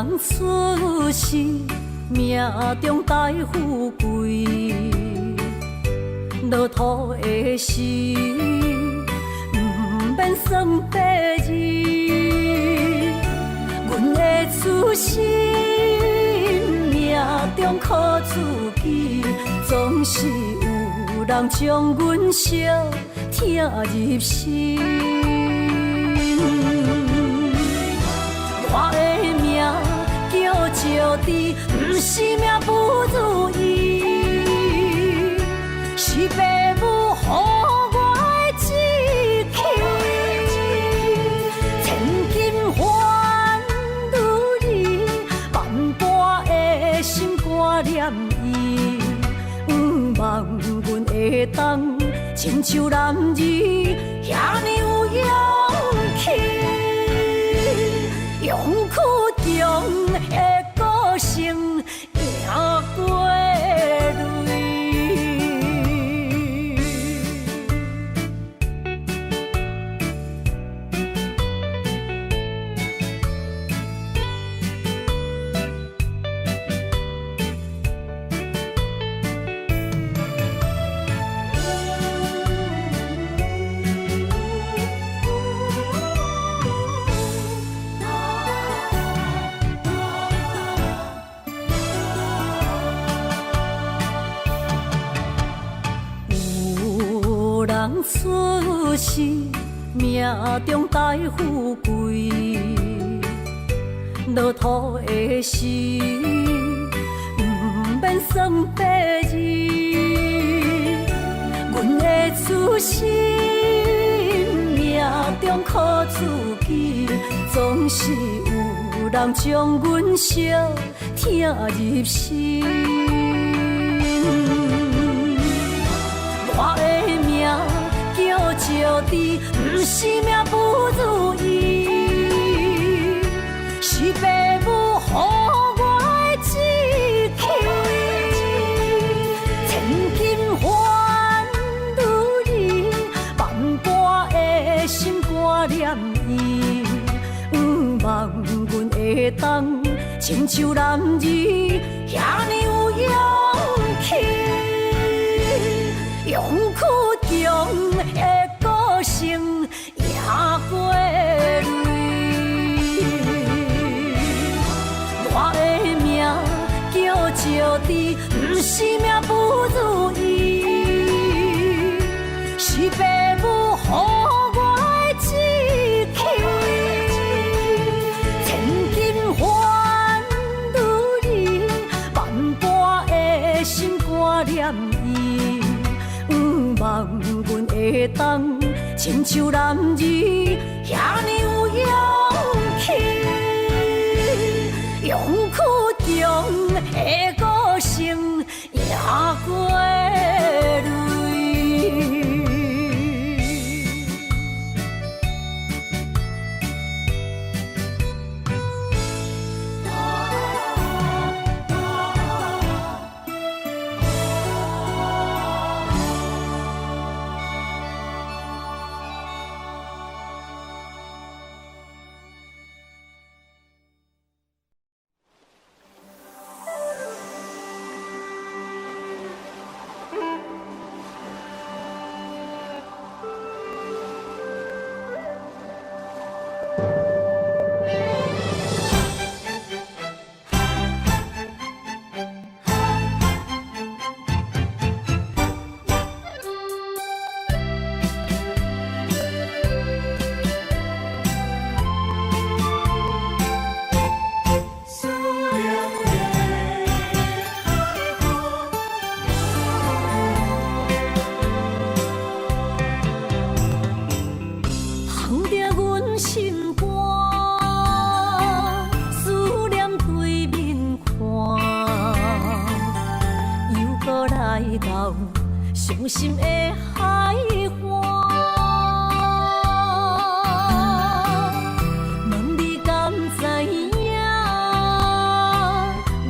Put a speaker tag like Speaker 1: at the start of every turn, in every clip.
Speaker 1: 人出世，命中帶富貴，落土的時，毋免算八字。阮的出身，命中苦自己，總是有人將阮相疼入心。我的命叫石智，毋是命不如意，是爸母予我的志氣。千金換女兒，萬般的心肝念伊，向望阮會當親像男兒，遐爾有勇氣。勇氣中的個性贏過淚。有人出世，命中帶富貴，落土的時，毋免算八字。阮的出身，命中苦自己，總是有人將阮相疼入心。我的命叫石智，毋是命不如意，是爸母予我的志氣。千金換女兒，萬般的心肝念伊，向望阮會當親像男兒，遐爾有勇氣。勇氣中的個性贏過淚。我的命叫石智，毋是命不如意，是爸母予我的志氣。千金換女兒，萬般的心肝念伊，向望阮會當親像男兒，遐爾有勇氣。勇氣中的個性贏過淚。痛著阮心肝，思念對面看，又閣來到傷心的海岸。問你敢知影，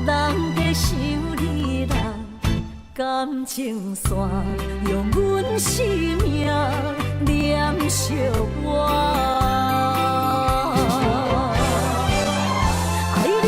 Speaker 1: 人在想你啦，感情線用阮生命連相活。愛你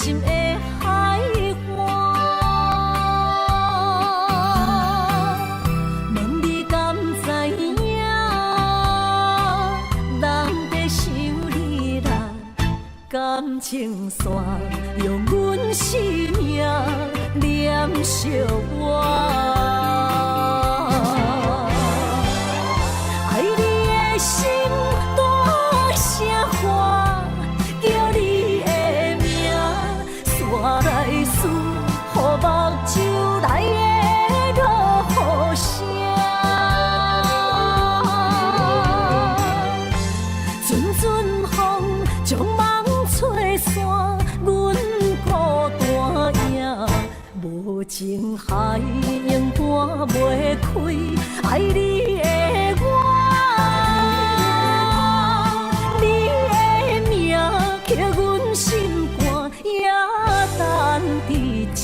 Speaker 1: 心的海岸。問你敢知影？人在想你啦，感情線用阮生命連相活。愛你的心大聲喊，叫你的名，煞來輸予目睭內的落雨聲。陣陣風將夢吹散，阮孤單影。無情海永搬袂開，愛你的我，你的名刻阮心肝，也等佇這。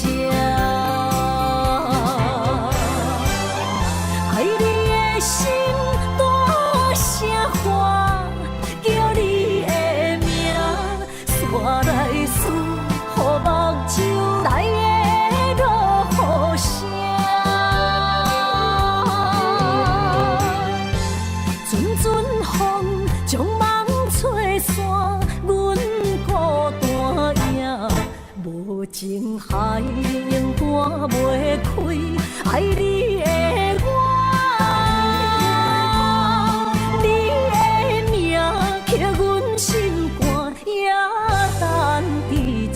Speaker 1: 愛你的心大聲喊，叫你的名，煞來輸予目睭內的落雨聲。陣陣風將夢吹散，阮孤單影。無情海永搬袂開，愛你的我，你的名刻阮心肝，也等佇這。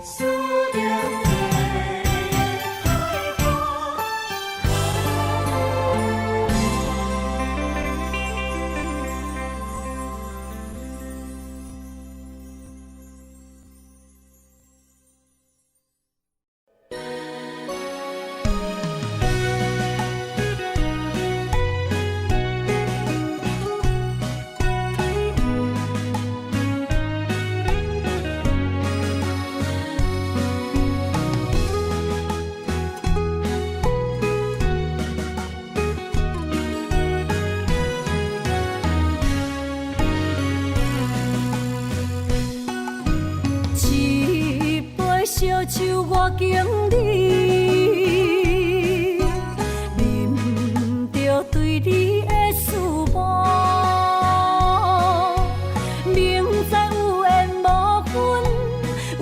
Speaker 2: 思念的海岸。
Speaker 1: 一杯燒酒我敬你，啉著對你的思慕。明知有緣無份，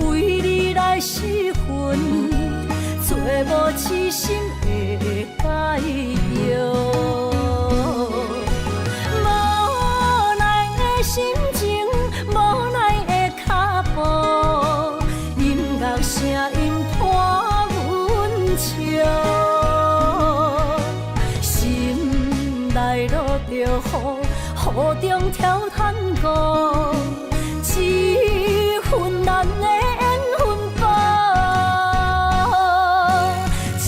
Speaker 1: 為你來失魂，找無痴心的解藥。無奈的心情，無奈的腳步，音樂聲音伴阮笑，心內落著雨，雨中跳探戈，這份難的緣分簿，只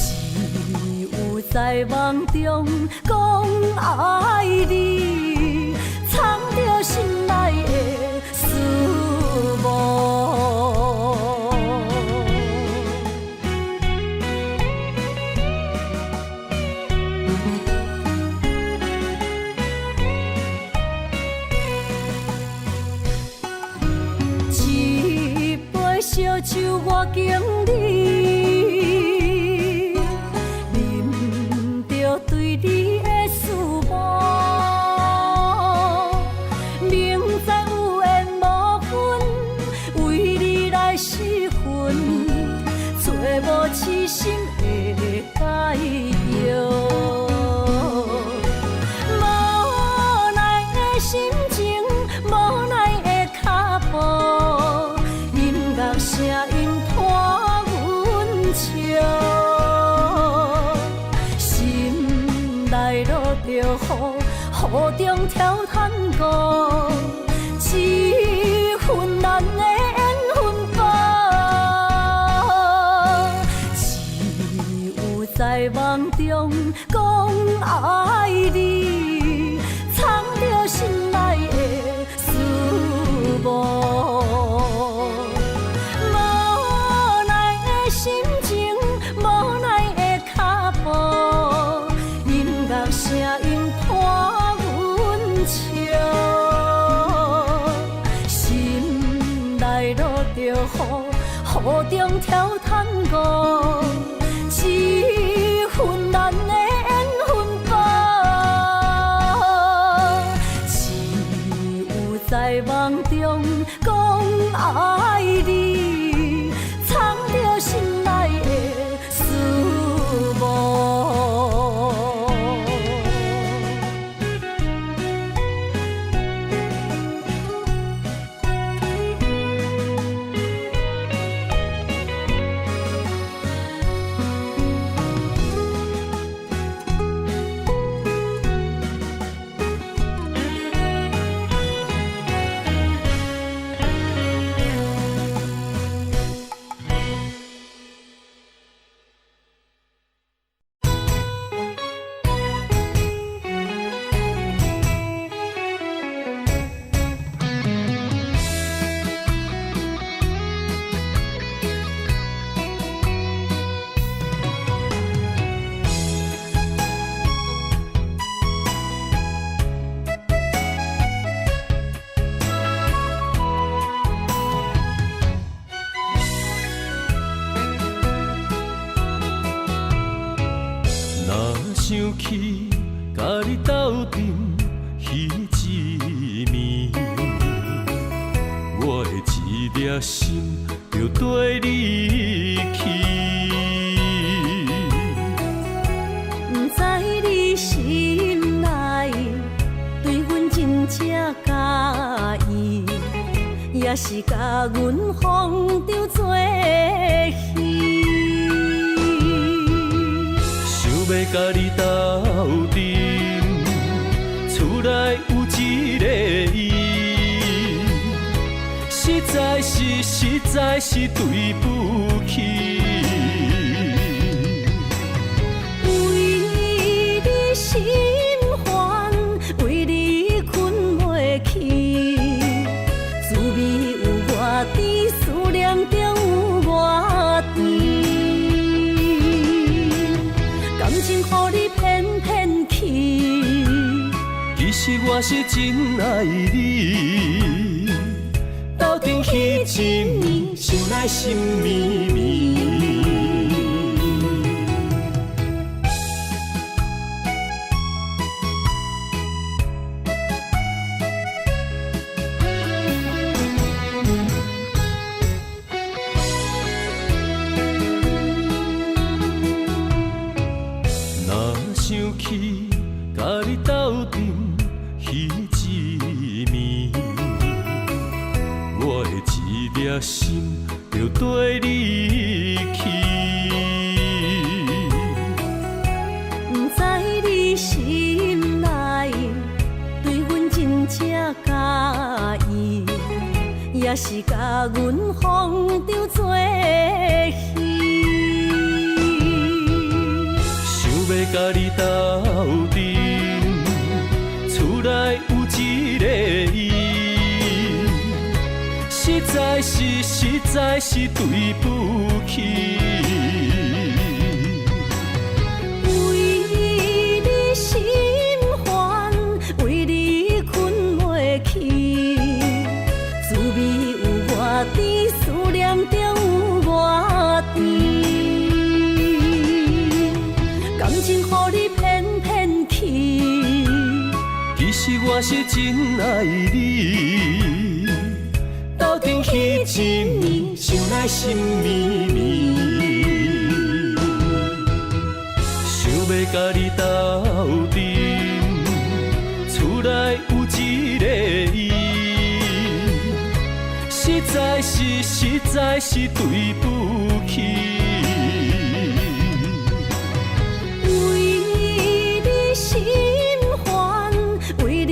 Speaker 1: 有在夢中講愛你，藏著心內的思慕。一杯燒酒我敬你，啉著對你的思慕。明知有緣無份，為你來失魂，找無痴心的解藥。無奈的心情，無奈的腳步，音樂聲音伴阮笑，心內落著雨，雨中跳探戈，這份難的緣分簿，只有在夢中講愛你，藏著心內的思慕。無奈的心情，無奈的腳步，落著雨，雨中跳探戈，這份咱的緣分吧，只有在夢中講愛你，藏著心內的思慕。
Speaker 3: 若想起佮你鬥陣彼一暝，我的一粒心就綴你去。
Speaker 1: 毋知你心內對阮真正佮意，抑是共阮風中做戲。
Speaker 3: 想欲佮你鬥陣，厝內有一个伊，實在是實在是對不起。
Speaker 1: 為你心煩，為你睏袂去，滋味有偌甜，思念中有偌甜。感情予你騙騙去，
Speaker 3: 其實我是真愛你，鬥陣彼一暝，想來心綿綿。若想起佮你鬥陣彼一暝，我的一粒心就綴你去。
Speaker 1: 毋知你心內對阮真正佮意，抑是共阮風中做戲。
Speaker 3: 想欲佮你鬥陣，厝內有一个伊，實在是實在是對不起。
Speaker 1: 為你心煩，為你睏袂去，滋味有偌甜，思念中有偌甜。感情予你騙騙去，
Speaker 3: 其實我是真愛你，鬥陣彼一暝，想來心綿綿。想欲佮你鬥陣，厝內有一个伊，實在是實在是對不起。
Speaker 1: 為你心煩，為你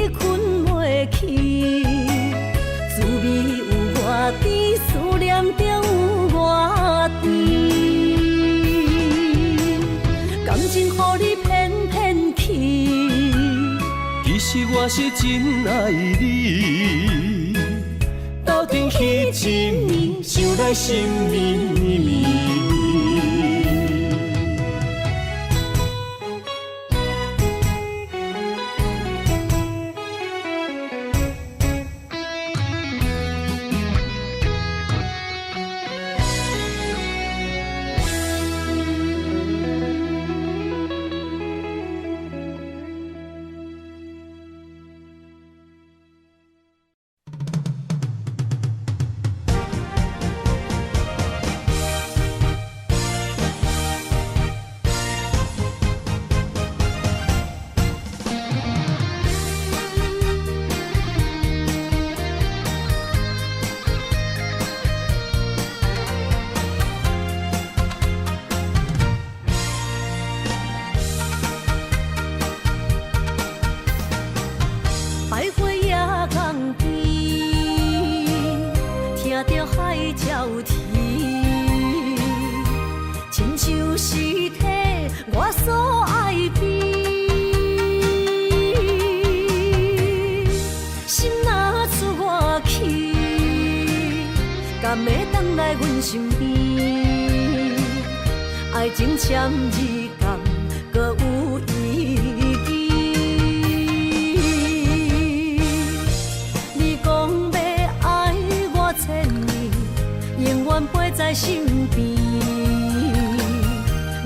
Speaker 1: 睏袂去，滋味有偌甜，思念中有偌甜。感情予你騙騙去，
Speaker 3: 其實我是真愛你，鬥陣彼一暝，想來心綿綿。
Speaker 1: 聽著海鳥啼，親像是替我所愛悲。心若出外去，敢會轉來阮身邊？愛情簽字敢閣有意義？你講欲愛我千年，永遠陪在身邊。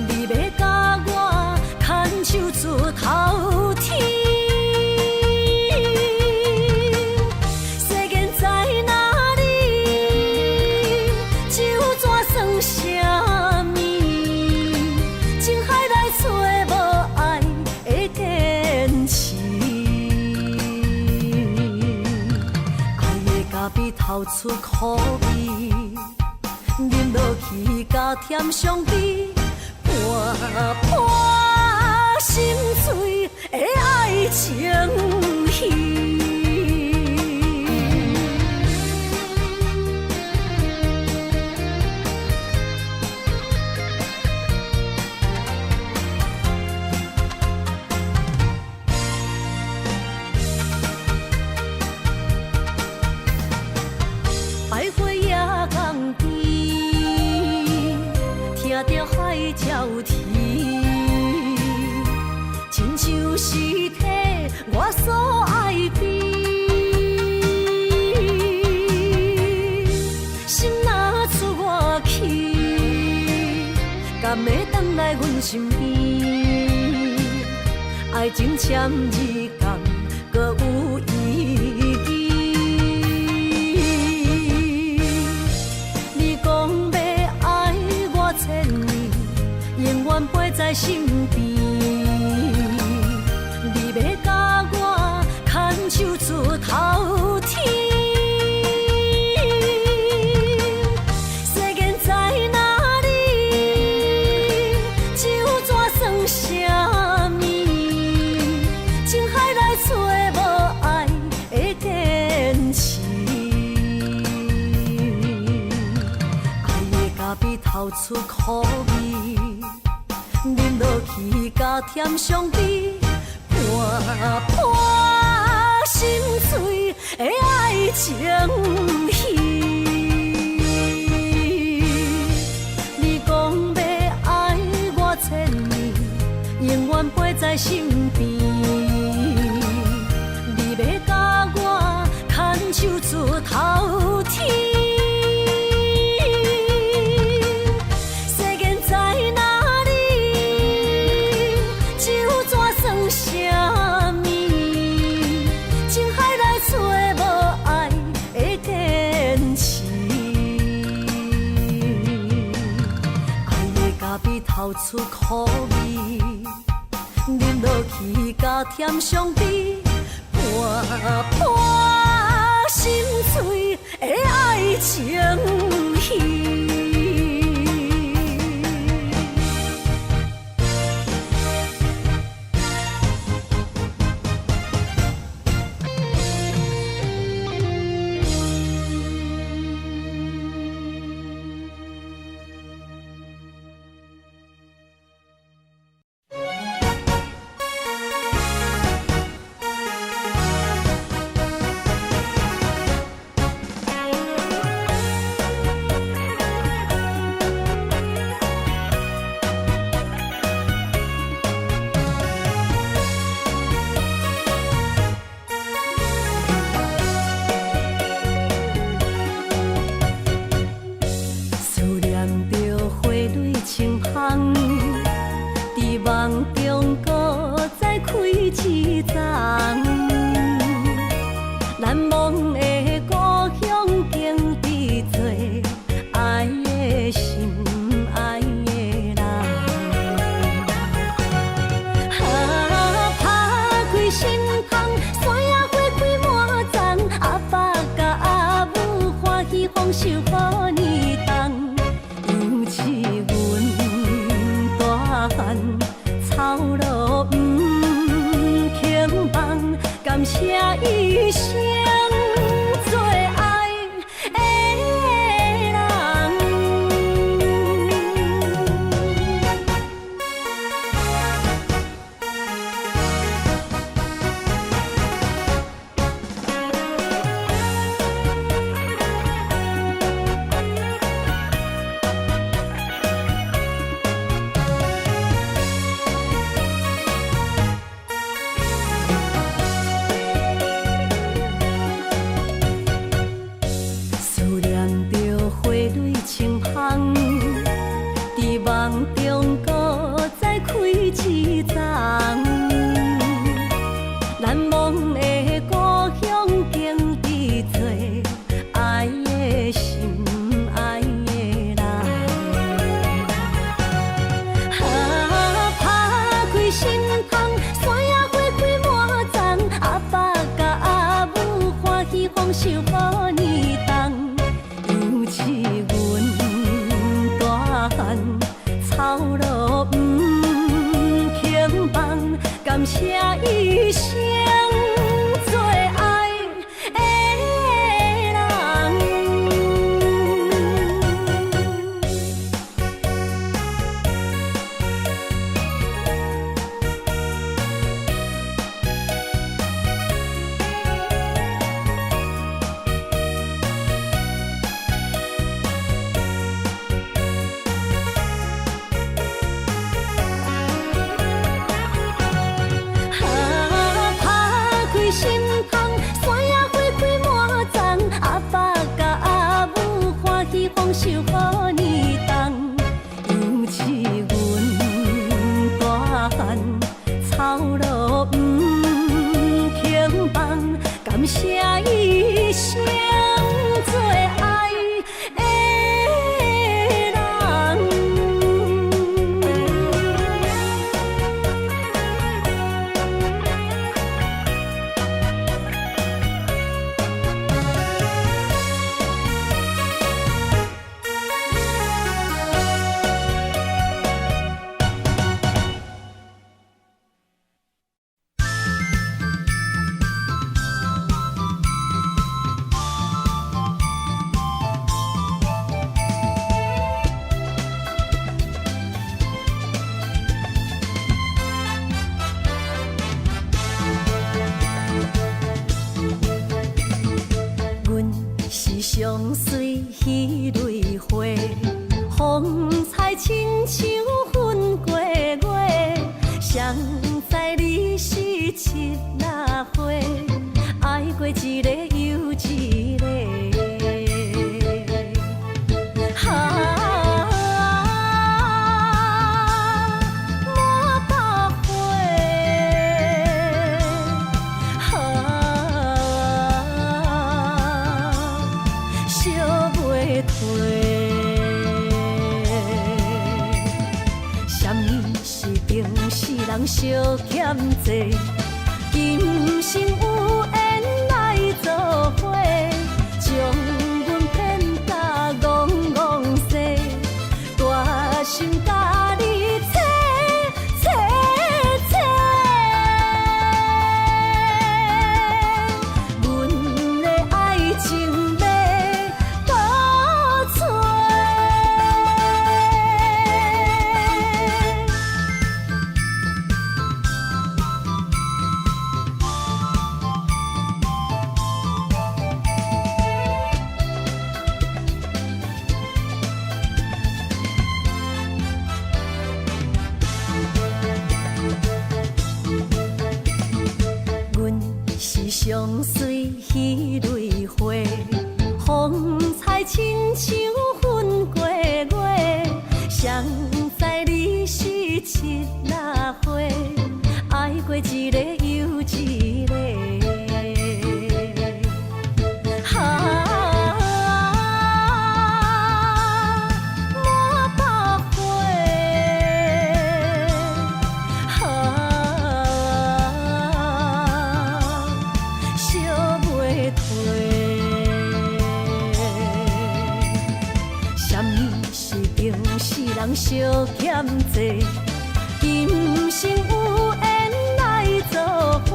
Speaker 1: 你欲共我牽手出頭天。世間在哪裡？這怎算啥物？情海內找無愛的堅持，愛的咖啡透出苦味，啉落去加添傷悲，半破心碎的愛情戲。百花野江邊，聽著海鳥啼，親像是替我所愛悲。心若出外去，敢會轉來阮身邊？愛情簽字敢閣有意義？你講欲愛我千年，永遠陪在身邊。你欲共我牽手出頭天。世間在哪裡？這怎算啥物？情海內找無愛的堅持，愛的咖啡透出苦味，啉落去加添傷悲，半破心碎的愛情戲。你講欲愛我千年，永遠陪在身邊。你欲共我牽手出頭天。世間在哪裡？這怎算啥物？情海內找無愛的堅持，愛的咖啡透出苦味，啉落去加添傷悲，半破心碎的愛情戲。思念著花蕊清芳，佇夢中閣再開一叢。難忘的故鄉景致多，愛的心，愛的人。啊，拍開心窗，山野花開滿叢，阿爸佮阿母歡喜豐收好年冬。猶似阮大漢，操勞毋肯放，感謝一生最愛的人。謝醫生最愛的人。啊，拍開心窗，山野花開滿叢，阿爸佮阿母歡喜豐收好年冬。尤其阮大漢，操勞毋肯放，感謝醫生最愛的人。阮是上水彼蕊花，風采親像粉過月。誰知你是七仔花，愛過一個又一個。啊，滿腹花，啊，燒袂褪。啥物是情死人相欠債？今生有緣來做伙，將阮騙甲戇戇西，大心共你切切切。阮的愛情欲倒揣。阮是上水彼蕊花，風采親像粉過月。誰知你是七仔花，愛過一個又一個。啊，滿腹花，啊，燒袂褪。啥物是情死人相欠債？今生有緣來做伙，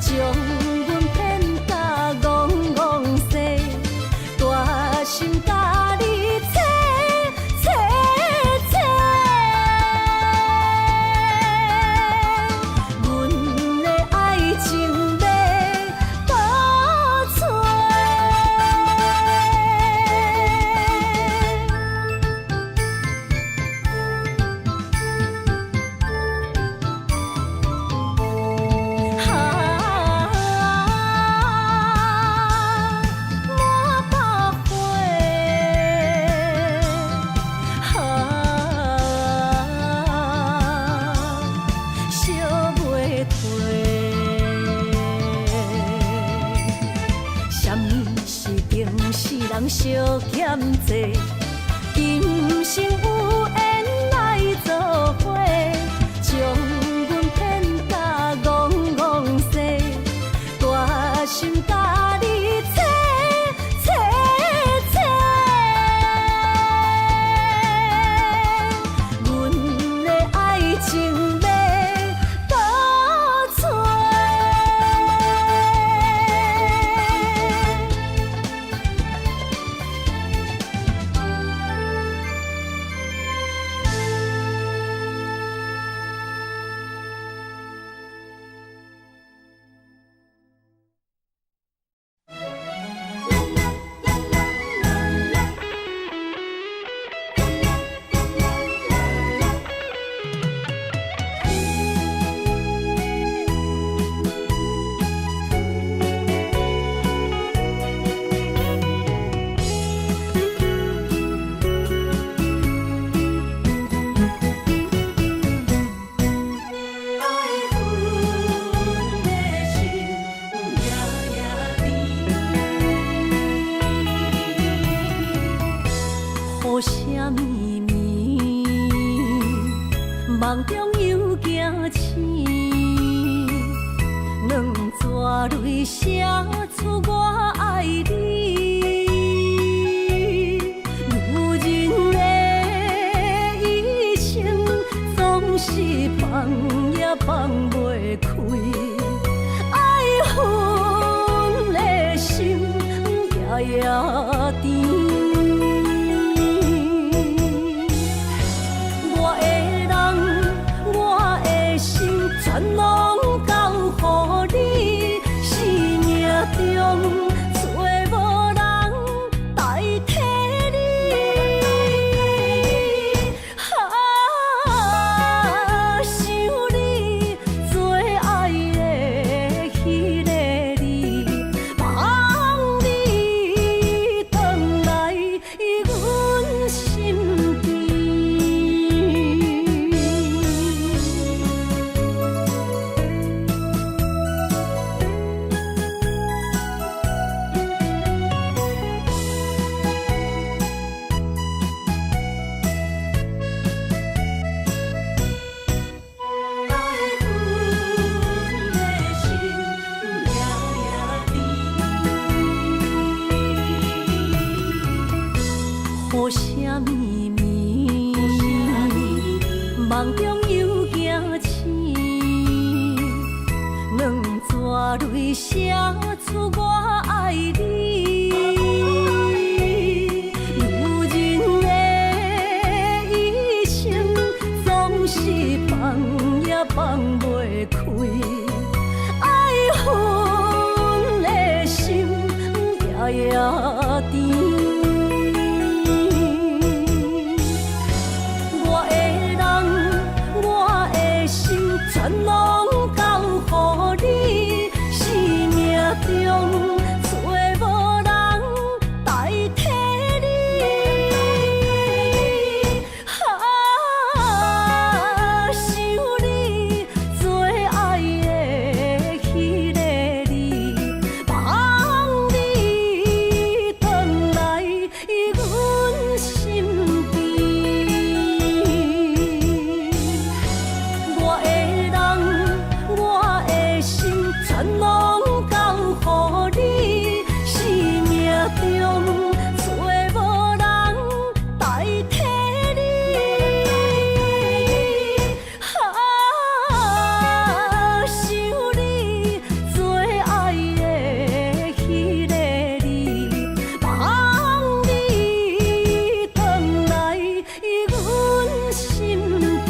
Speaker 1: 將阮騙甲戇戇西，大心共你切切切。阮的愛情欲倒揣。啊，滿腹花，啊，燒袂褪。啥物是情死人相欠債？今生有緣來做伙，將阮騙甲戇戇西，大心共你切切切。阮的愛情欲倒揣。雨声绵绵，梦中又惊醒，两撮泪写出我愛你。女人的一生總是放也放袂開，愛恨的心夜夜甜。我的人，我的心，全攏交予你。生命中找無人代替你。啊，想你最愛的彼个你，望你轉來阮身邊。愛恨的心夜夜甜。雨聲綿綿，夢中又驚醒，兩撮淚寫出我愛你。女人的一生總是放也放袂開，愛恨的心夜夜甜。我的人，我的心，全攏交予你。生命中找無人代替你。啊，想你最愛的彼个你，望你轉來阮身邊。我的人，我的心，全攏交予你。生命中找無人代替你。啊，想你最愛的彼个你，望你轉來阮身邊。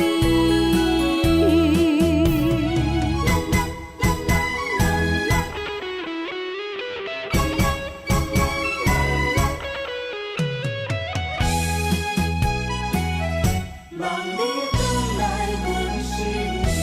Speaker 2: 望你轉來阮身邊。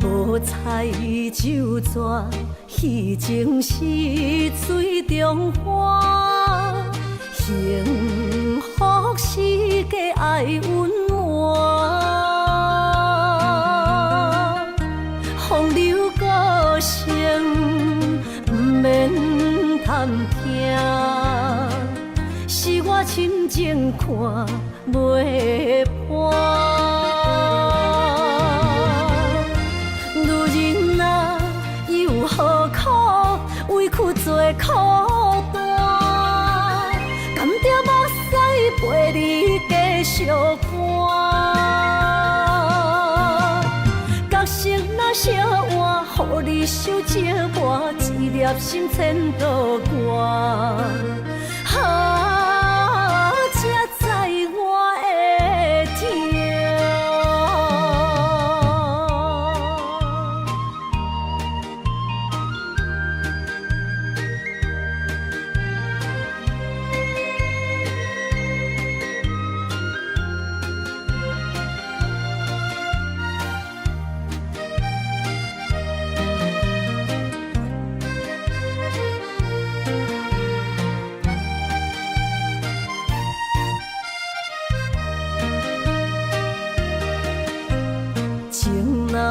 Speaker 1: 無彩就逝，彼情是水中花。幸福是假愛隱瞞，風流過程毋免探聽，是我深情看袂破。女人啊，又何苦委屈做苦單？甘著目屎陪你繼續伴。角色若相換，予你受折磨，一粒心千度寒。啊，才知我的疼。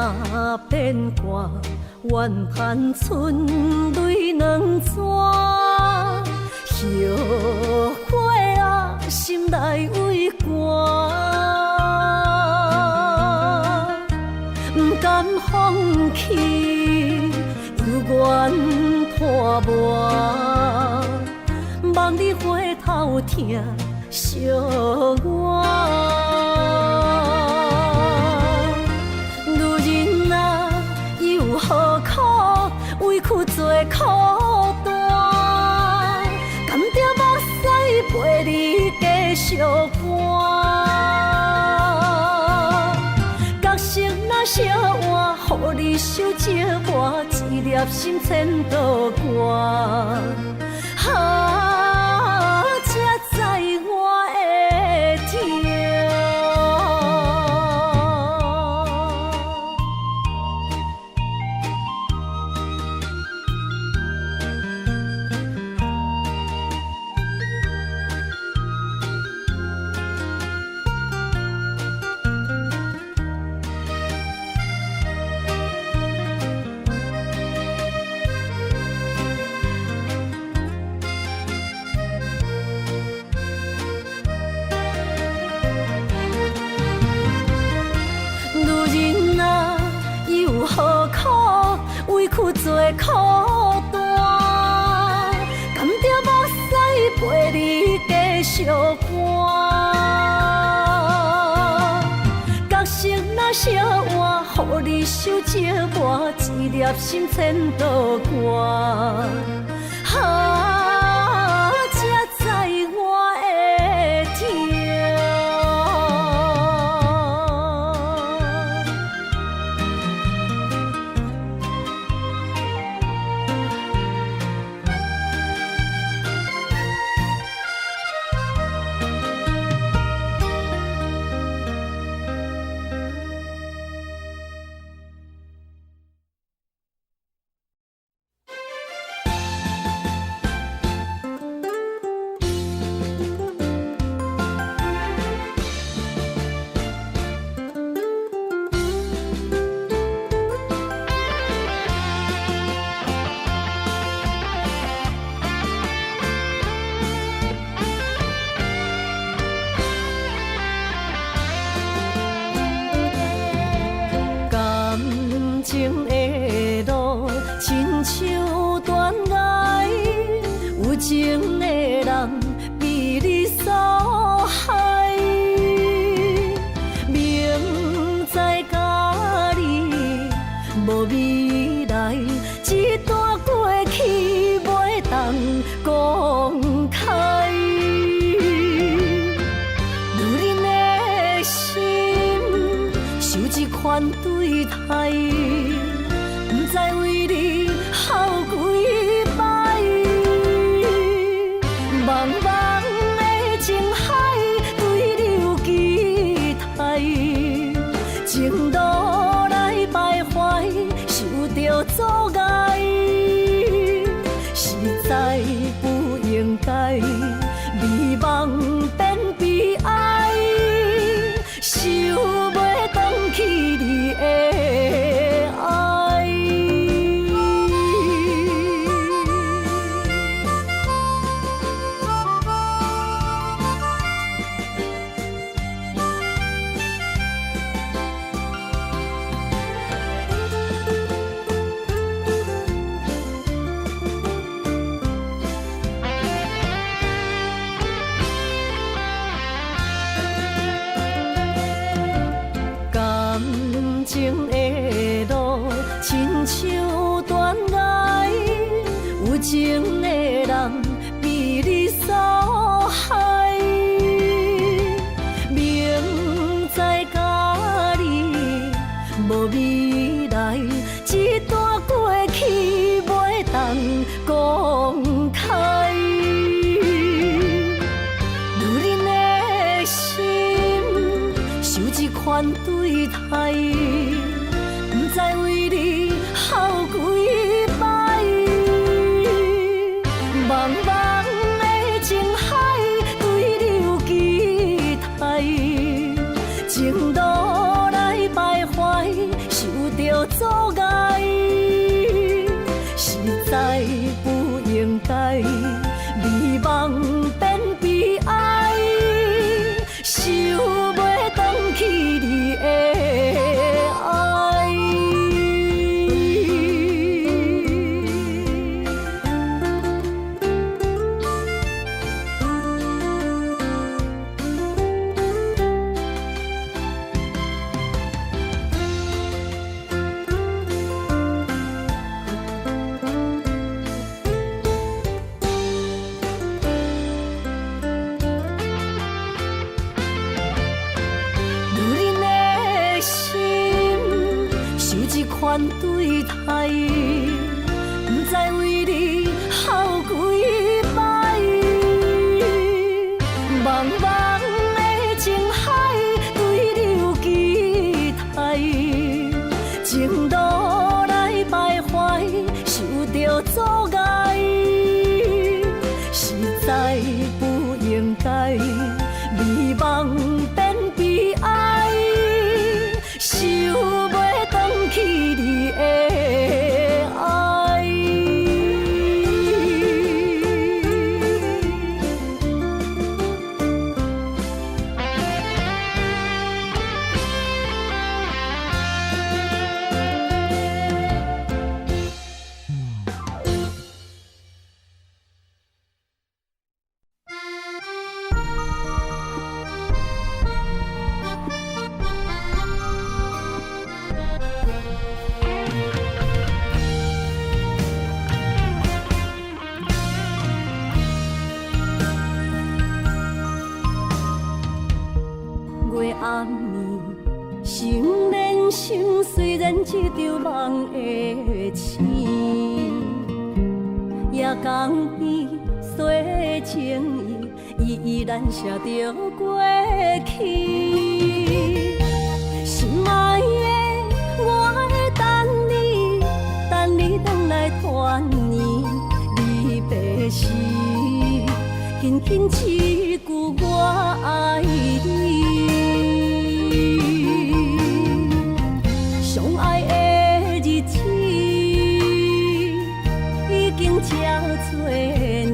Speaker 1: 若變卦，怨嘆春淚兩逝。後悔啊，心內畏寒，毋甘放棄，猶原拖磨，望你回頭疼惜我。女人啊，又何苦委屈做苦單？甘著目屎陪你繼續搬。角色若相換，予你受折磨，一粒心千度寒。啊，才知我的痛。女人啊，又何苦委屈做苦單？甘著目屎陪你繼續搬。角色若相換，予你受折磨，一粒心千度寒。啊，才知我的痛。感情的路親像斷崖，有情的人被你所害。明知佮你無未來，這段過去袂當講開。女人的心受這款對待，毋知為你哭幾擺。茫茫的情海，對你有期待，情路來徘徊，受著阻礙，實在不應該，美夢變悲哀，想袂轉去你的愛。阻礙，實在不應該，美夢變悲哀，想袂轉去你的愛。女人的心受這款對待，不知為你哭幾擺。茫茫的情海，對你有期待，情路來徘徊，受著阻礙，實在不應該，美夢變悲哀，想袂轉去你的愛。月暗暝，心連心，雖然這場夢會醒，夜江邊洗情意，依依難捨著過去。心愛的，我會等你，等你轉來團圓離別時，輕輕一句我愛你。相愛的日子已經這多年，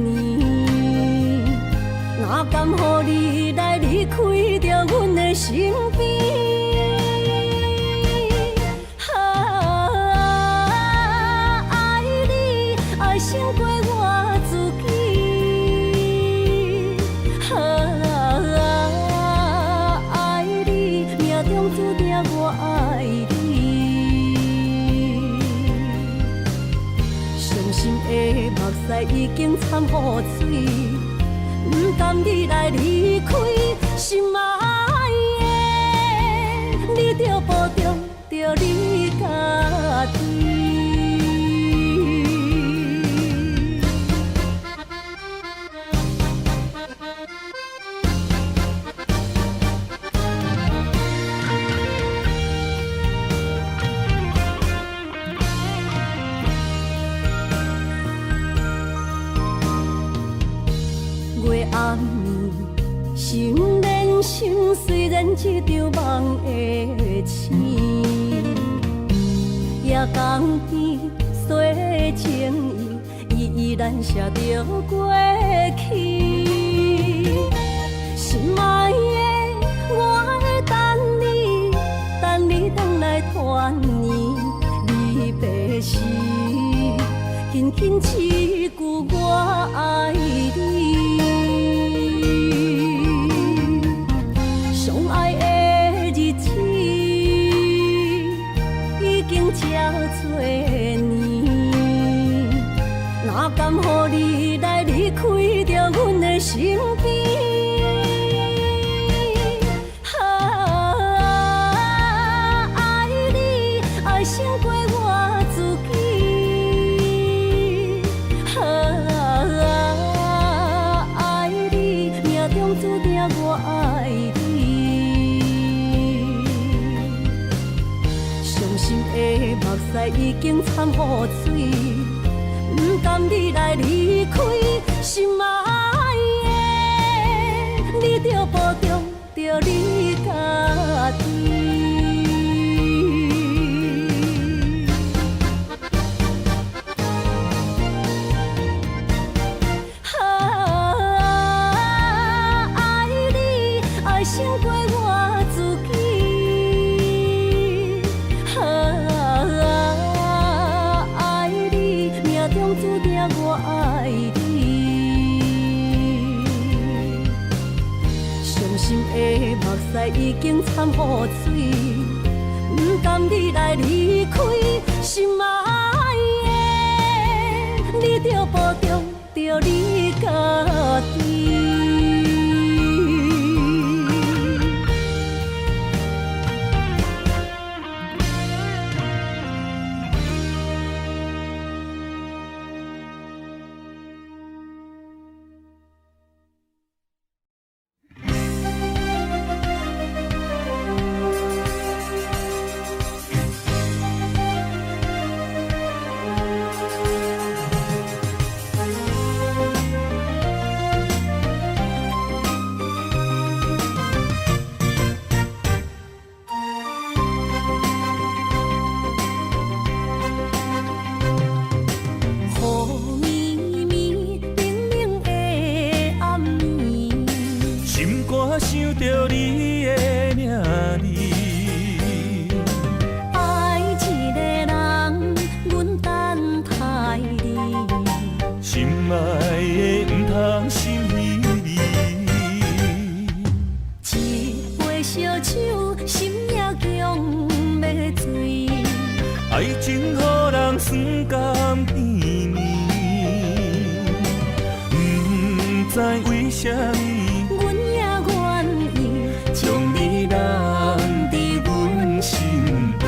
Speaker 1: 哪甘予你來離開著阮的身邊？啊，愛你愛勝過我自己。啊，愛你命中注定我愛你。傷心的目屎已經摻雨水，不甘你來離開，心愛的，你著保重著你家己。月暗暝，心連心，雖然這場夢會醒，夜江邊洗情意，依依難捨著過去。心愛的，我會等你，等你轉來團圓離別時，輕輕一句我愛你。相愛的日子已經這多年，哪甘予你來離開著阮的身邊？啊，愛你愛勝過我自己。啊，愛你命中注定我愛你。傷心的目屎已經摻雨水，不甘你來離開，心愛的，你著保重著你家己。已經參雨水，毋甘你來離開心愛的，你著保重著你家己。雨暝暝，冷冷的暗暝，
Speaker 3: 心肝想著你的名字。
Speaker 1: 愛一个人，阮等待你。
Speaker 3: 心愛的毋通心稀微。
Speaker 1: 一杯燒酒，心也強欲醉。
Speaker 3: 愛情予人酸甘甜暝，毋知為啥物，
Speaker 1: 阮也願意
Speaker 3: 將你攬佇阮身邊。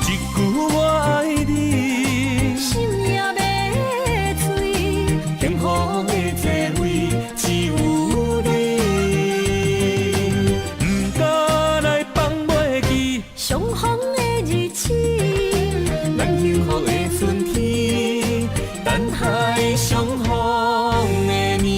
Speaker 3: 一句我愛你，
Speaker 1: 心也欲醉。
Speaker 3: 幸福的座位只有你，毋敢來放袂記，
Speaker 1: 相逢的日子，
Speaker 3: 咱幸福的春天，等待相逢的暝。
Speaker 1: 雨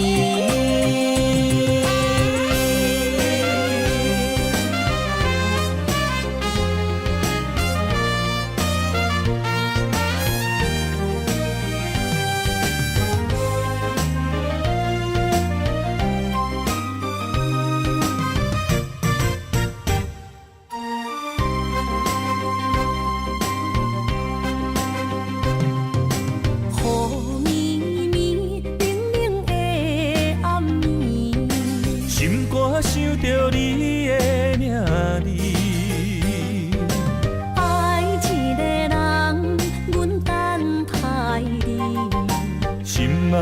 Speaker 1: 暝暝，冷冷的暗暝，
Speaker 3: 心肝想著你的名字。
Speaker 1: 愛一个人，阮等待你。
Speaker 3: 心愛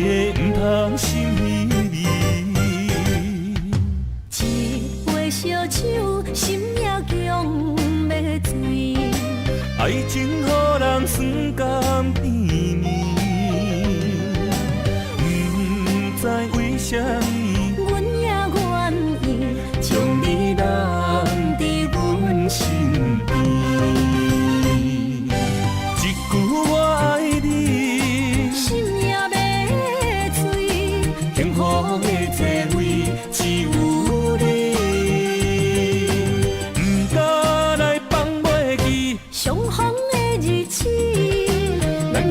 Speaker 3: 的毋通心稀微。
Speaker 1: 一杯燒酒，心也強欲醉。
Speaker 3: 愛情予人酸甘甜暝，毋知為啥物，
Speaker 1: 阮也願意
Speaker 3: 將你攬佇阮身邊。一句我愛你，
Speaker 1: 心也欲醉。
Speaker 3: 幸福的座位只有你，毋敢來放袂記，
Speaker 1: 相逢的日子，
Speaker 3: 咱幸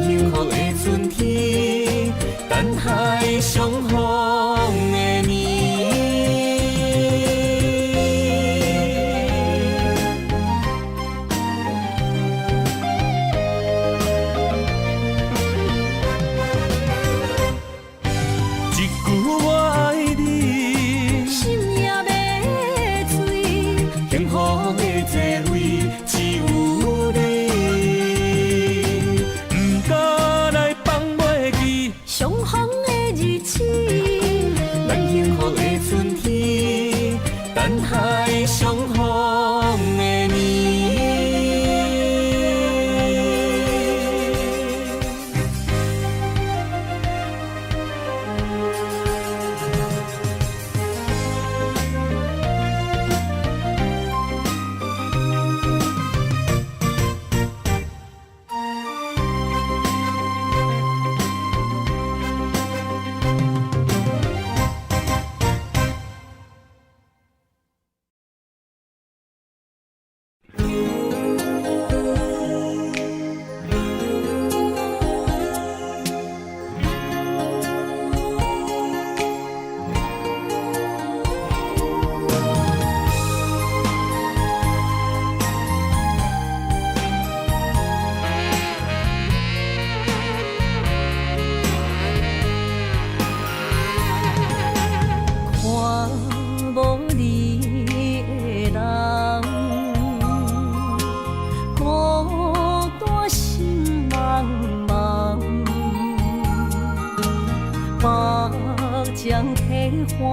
Speaker 1: 岸，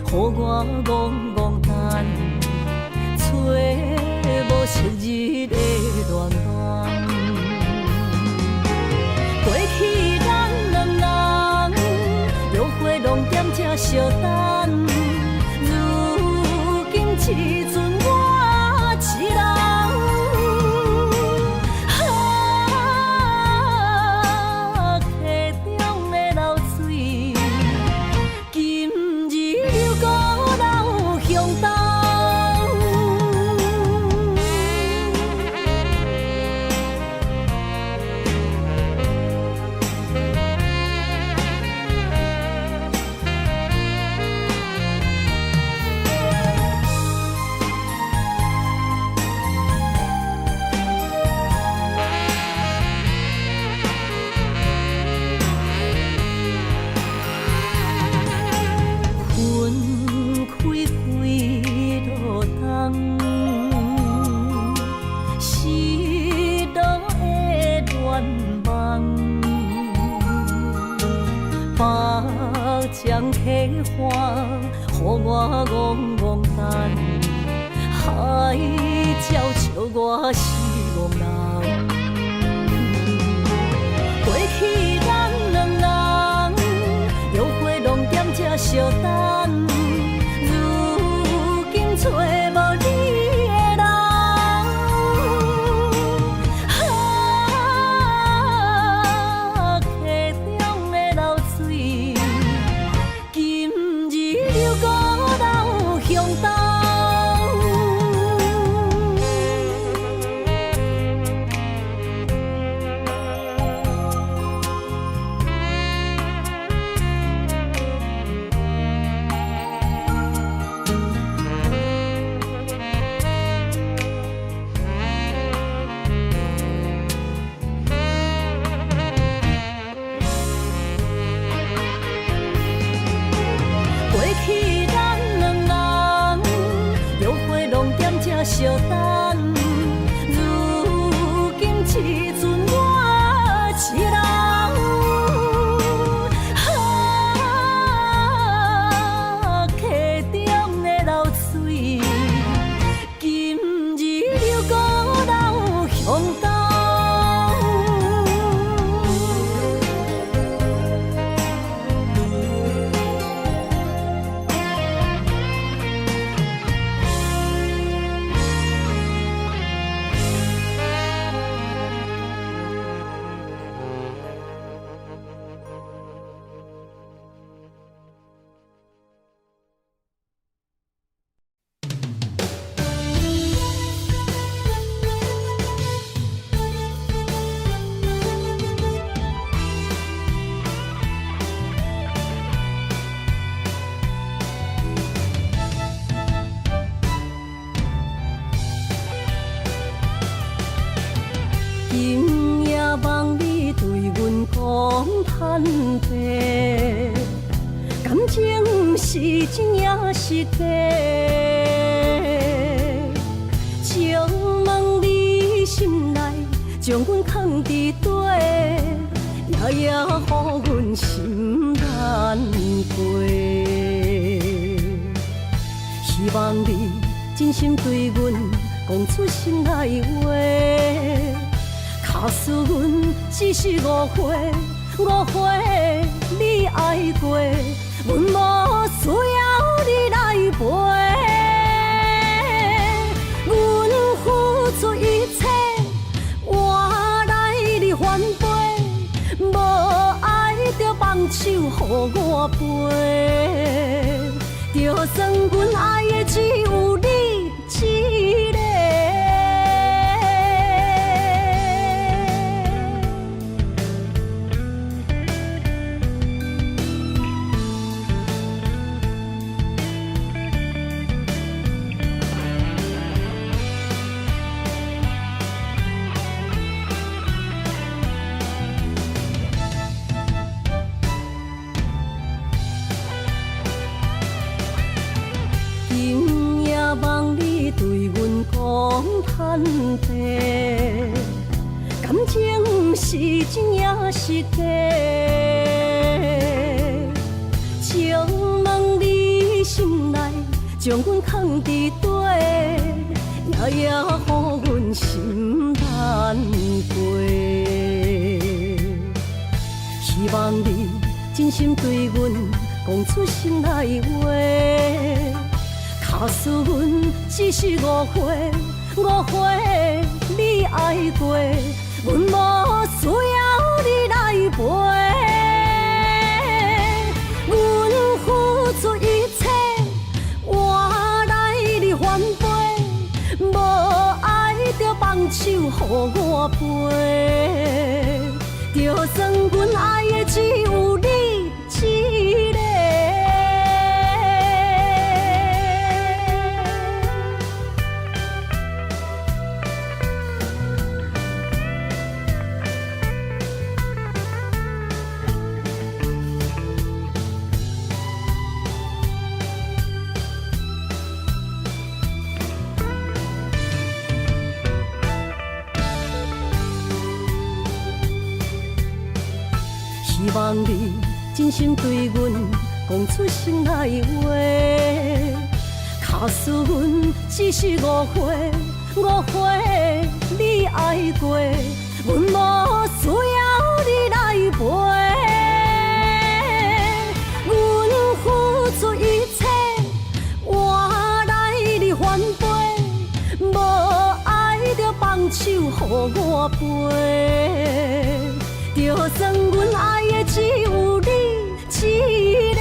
Speaker 1: 予我戆戆等，揣無昔日的戀愛。過去咱兩人約會攏踮這相等，如今只剩我一人。啊，溪中的流水，今日又閣流向東。分開幾落冬，失落的願望，目前溪岸，予我戆戆等，海鸟笑我是戆人。過去咱兩人約會攏踮這相等，如今揣無你的人。啊，溪中的流水，今日又閣流向東。過去咱兩人約會攏踮這相等，如今只剩我一人。啊，溪中的流水，今日又閣流向東。今夜望你對阮講坦白，感情是真抑是假？請問你心內將阮藏佇底，夜夜予阮心難過。希望你真心對阮講出心內話。假使阮只是誤會，誤會你愛過，阮無需要你來陪。阮付出一切，換來你反背，無愛就放手予我飛。就算阮愛的只有你一个。今夜望你對阮講坦白，感情是真抑是假？請問你心內，將阮囥佇底，夜夜予阮心難過。希望你真心對阮講出心內話，假使阮只是誤會，誤會你愛過，阮無需要你來陪。阮付出一切，換來你反背，無愛就放手予我飛。就算阮愛的只有你一个。希望你真心對阮講出心內話，假使阮只是誤會，誤會你愛過，阮無需要你來陪。阮付出一切，換來你反背，無愛就放手予我飛。就算阮愛的只有你一个。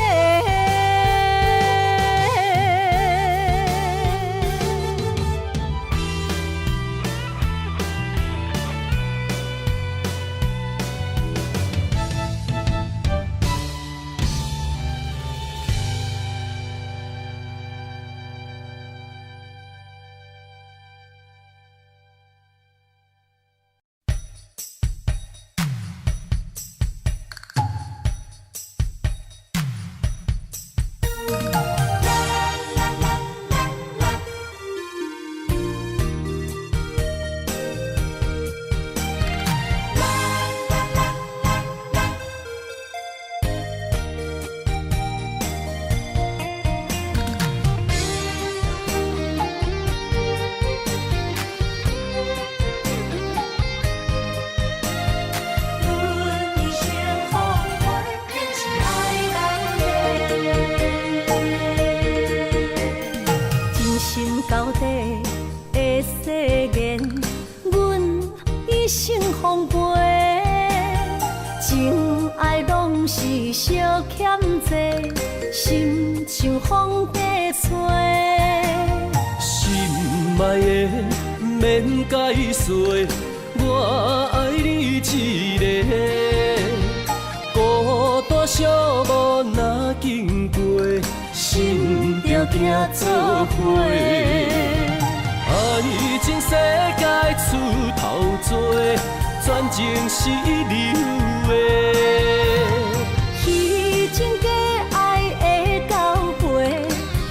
Speaker 2: 阮一生风波，坚持爱人的。
Speaker 1: 真心交底的誓言，阮一生奉陪。情愛攏是相欠債，心像風在吹。
Speaker 3: 心愛的免解說，我愛你一個。孤單寂寞若經過，心就行做伙。愛情世界出頭多，全情是一流的。
Speaker 1: 虚情假愛的交陪，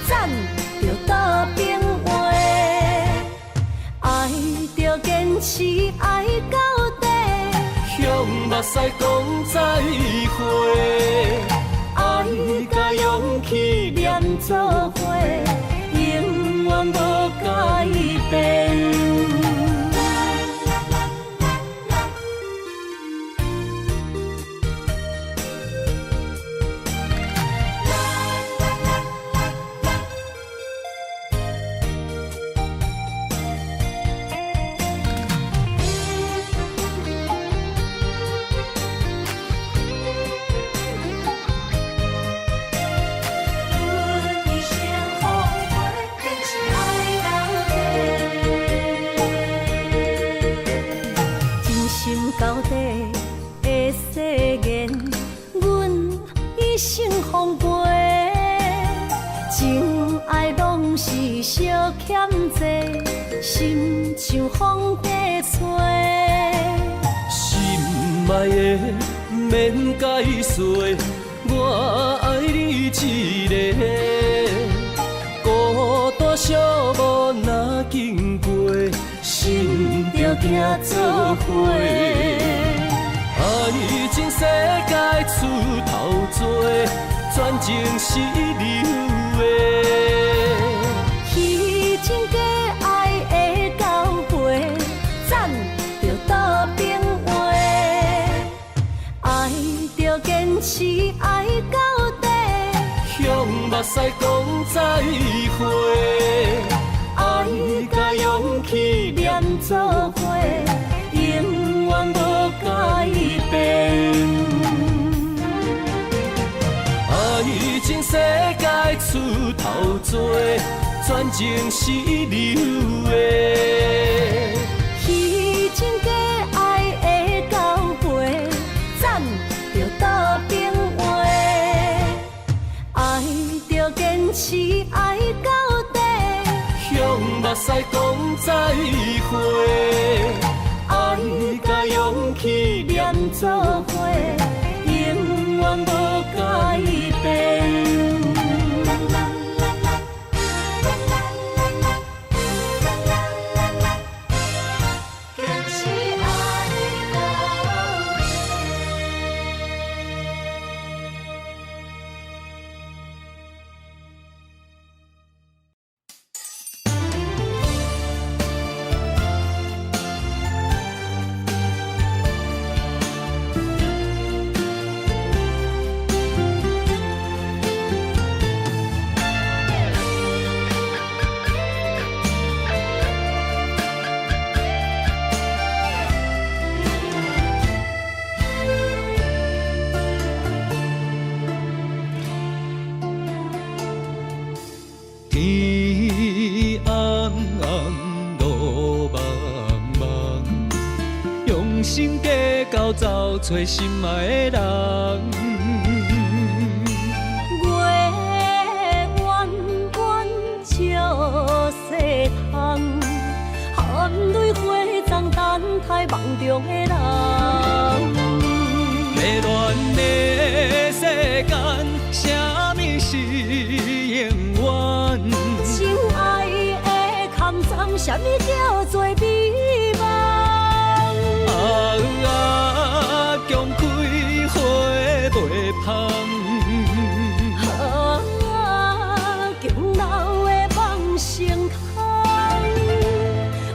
Speaker 1: 欉著倒邊話。愛著堅持愛到底，
Speaker 3: 向目屎講再會，愛佮勇氣連做伙，永遠無改變。
Speaker 2: 阮一生风波，坚持爱人的。
Speaker 1: 真心交底的誓言，阮一生奉陪。情愛攏是相欠債，心像風在吹。
Speaker 3: 心愛的免解說，我愛你一個。孤單寂寞若經過，心就行做伙。愛情世界出頭多，全情是一流的。的。
Speaker 1: 虚情假爱的交陪，欉著倒边话。爱著坚持爱到底，
Speaker 3: 向目屎講再會，愛佮勇氣連做伙，永遠無改變。愛情世界出頭多，全情是流的。
Speaker 1: 虛情假愛的交陪，欉著倒邊話。愛著堅持愛到底，
Speaker 3: 向目屎講再會，愛佮勇氣連做伙，永遠無改變。
Speaker 2: 堅持愛到底。
Speaker 3: 天甕甕，路茫茫，用心計較走揣心愛的人。
Speaker 1: 月圓圓照世通，含淚回藏等待夢中的人。
Speaker 3: 迷亂的世間，啥物是永遠？
Speaker 1: 情愛的空藏，啥物叫做美夢？
Speaker 3: 啊啊，強開花袂芳。
Speaker 1: 啊，強留的夢成空，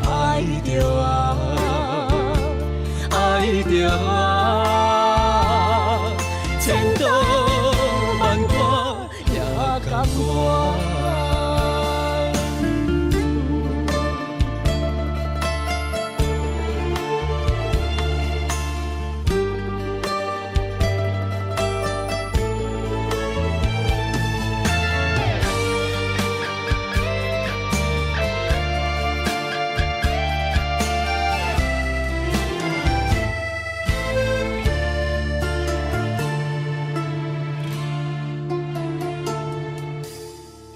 Speaker 1: 愛著啊，
Speaker 3: 愛著啊，千刀萬割也甘願。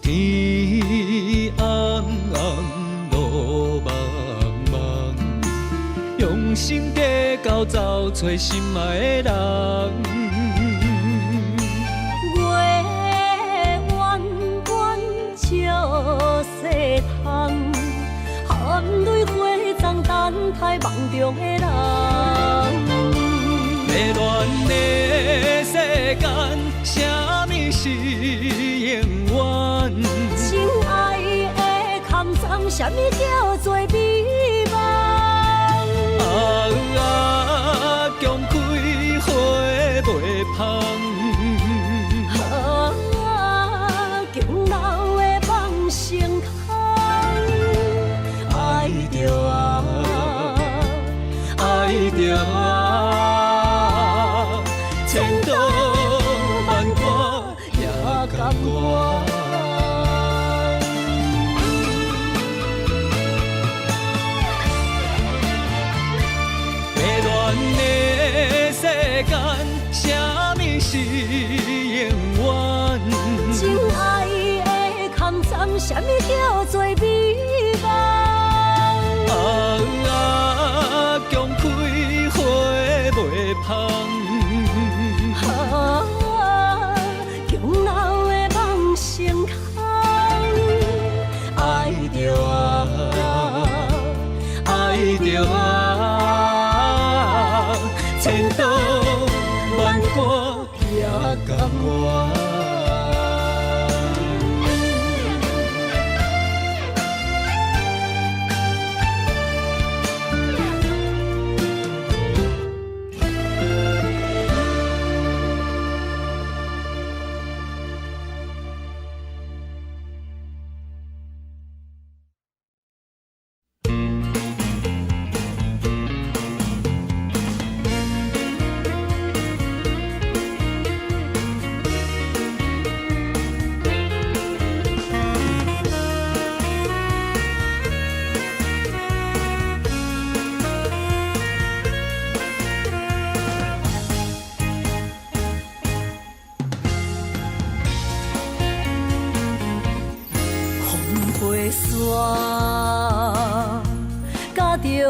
Speaker 3: 天甕甕，路茫茫，用心計較走揣心愛的人。
Speaker 1: 月圓圓照世通，含淚回藏等待夢中的人。
Speaker 3: 迷亂的世間，啥物是永遠？
Speaker 1: 情愛的空藏，啥物叫做美夢？
Speaker 3: 啊啊，強開花袂芳。
Speaker 1: 啊，強留的夢成空，愛著啊，
Speaker 3: 愛著啊，千刀萬割也甘願。迷亂的世間，啥物是永遠？
Speaker 1: 情愛的空藏，啥物叫做美夢？
Speaker 3: 啊啊，強開花袂芳。
Speaker 1: 啊，強留的夢成空，愛著啊，
Speaker 3: 愛著啊，千刀萬割也甘願。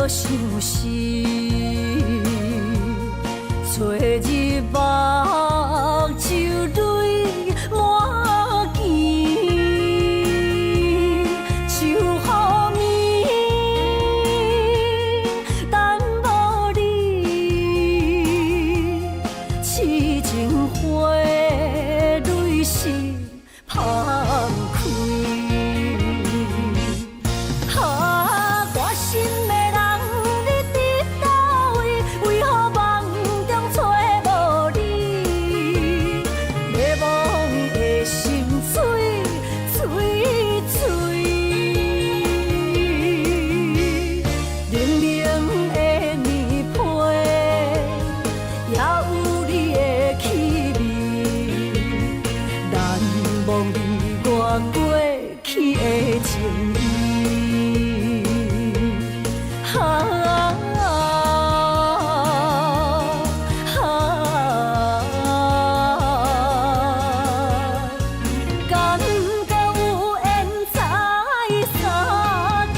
Speaker 1: 著相思，吹入目睭淚滿墘，秋雨暝等無你，痴情花淚是芳開。啊，我心的人，你佇佗位？為何夢中揣無你？迷惘的心碎碎碎，冷冷的棉被，也有你的氣味，難忘你我過去的情誼。啊啊，感覺有緣再相見。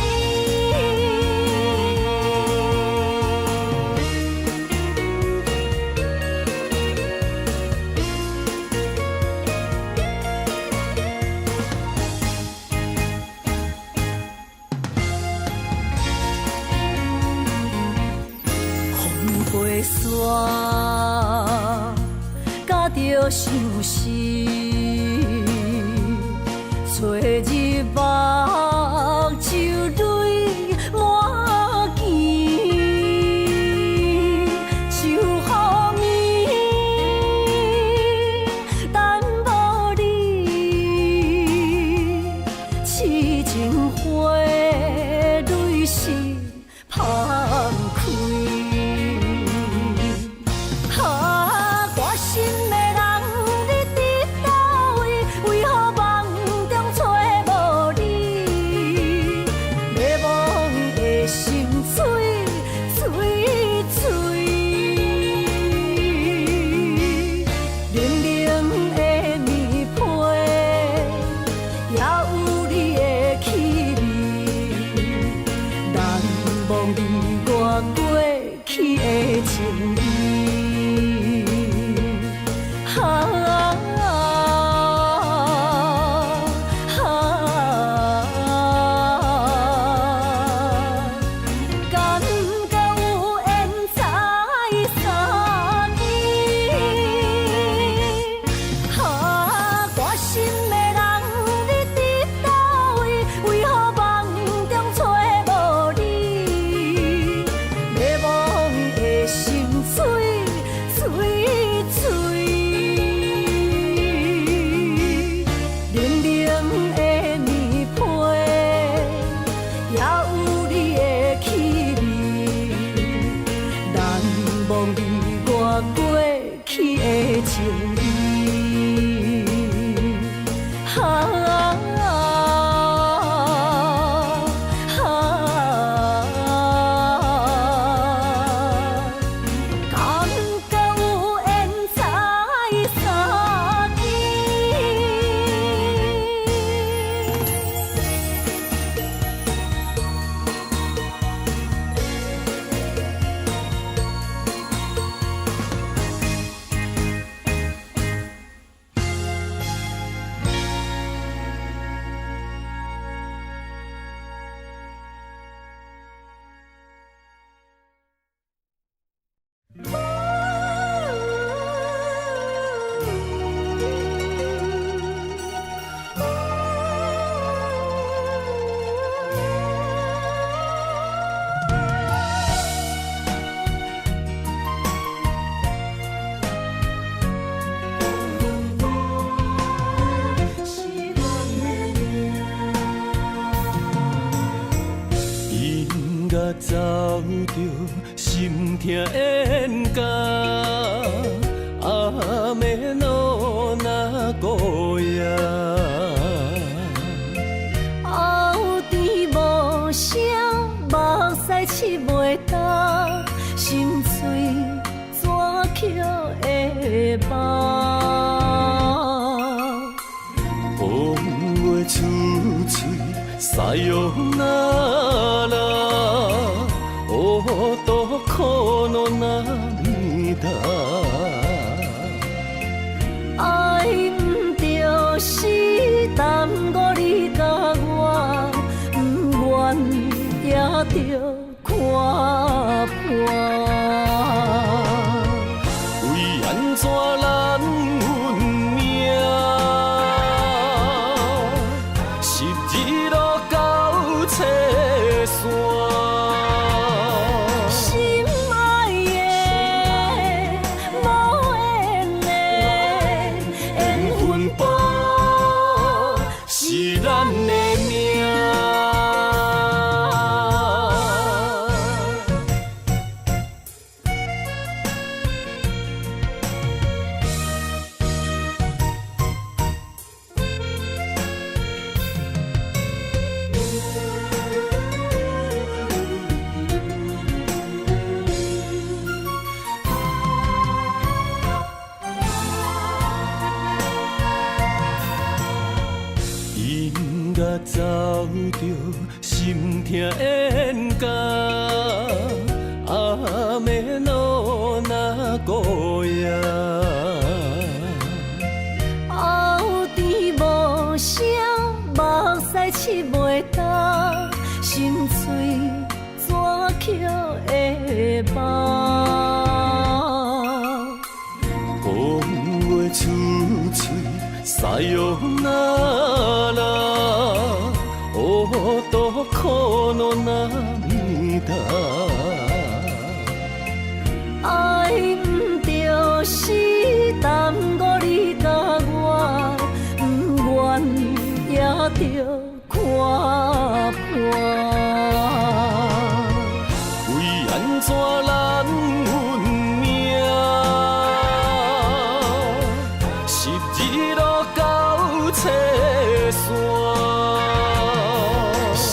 Speaker 1: 風過山，甲著相思，吹入目睭淚滿墘，秋雨暝等無你，痴情花淚是芳開。啊，我心的人，你佇佗位？為何夢中揣無你？迷惘的心碎碎碎，冷冷的棉被，也有你的氣味，難忘你我過去的情誼。啊啊，感覺有緣再相見。啊，我心的人，你佇佗位？為何夢中揣無你？迷惘的心碎碎碎，冷冷的棉被，也有你的氣味，難忘你我過去的情誼。啊啊，感覺有緣再相見。
Speaker 3: 音樂奏著心疼演講，雨の名古屋。
Speaker 1: 後甜無聲，目屎拭袂干，心碎怎捡會放？
Speaker 3: 講話出嘴，さよなら。男の涙。
Speaker 1: 愛毋就是耽誤你佮我，毋願也著看破。
Speaker 3: 為按怎咱運命，十字路交切線。
Speaker 1: 心愛的無緣的緣分簿，
Speaker 3: 是咱的命。音樂走著心疼演甲，雨の名古屋。
Speaker 1: 後甜無聲，目屎拭袂干，心碎怎捡會放？
Speaker 3: 講話出嘴，さよなら，男の涙。
Speaker 1: 愛毋就是耽誤你佮我，毋願也著看破。
Speaker 3: 為按怎咱運命，十字路交切線。
Speaker 1: 心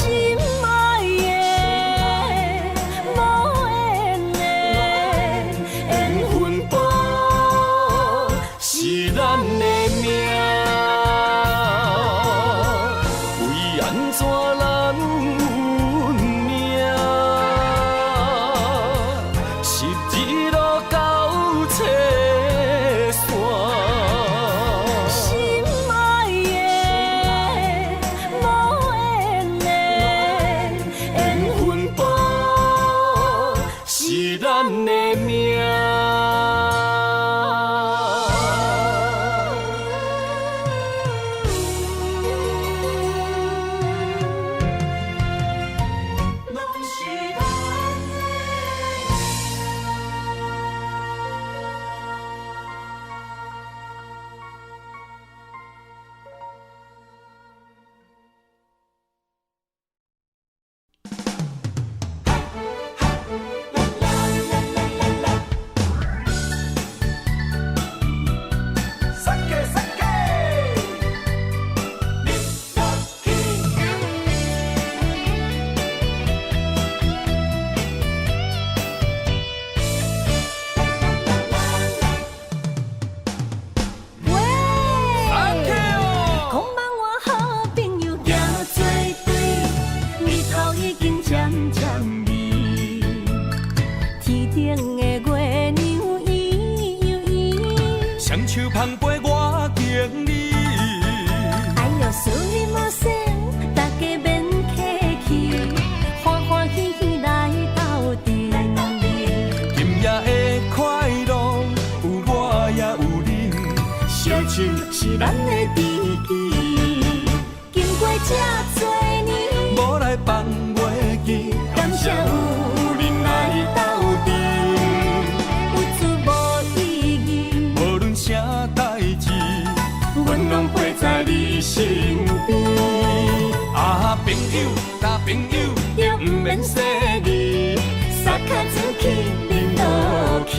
Speaker 1: 愛的無緣的緣分簿，
Speaker 3: 是咱的命。為按怎咱運命，十字路交切線。
Speaker 1: 心愛的無緣的緣分簿，
Speaker 3: 是咱的命。
Speaker 2: 攏是咱的。
Speaker 1: 喂，空茫我好朋友行做對，日頭已經漸漸暝，天頂的月娘圓又圓。
Speaker 3: 雙手捧杯我敬你。
Speaker 1: 哎喲，すみません，大家免客氣，歡歡喜喜來鬥陣。
Speaker 3: 今夜的快樂有我也有恁，
Speaker 1: 相手是咱的知己，經過這多年，
Speaker 3: 無來放袂記，
Speaker 1: 感謝有恁來鬥陣，有出無意義，
Speaker 3: 無論啥代誌，
Speaker 1: 阮攏陪在你身邊。
Speaker 3: 啊，朋友甲朋友，
Speaker 1: 就毋免說字，三跤出去恁落去。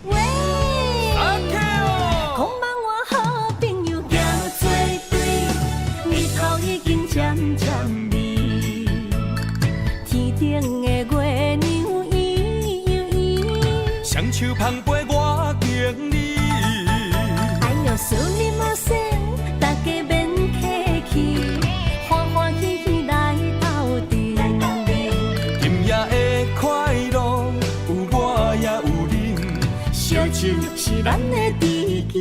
Speaker 1: 喂，手是咱的知己。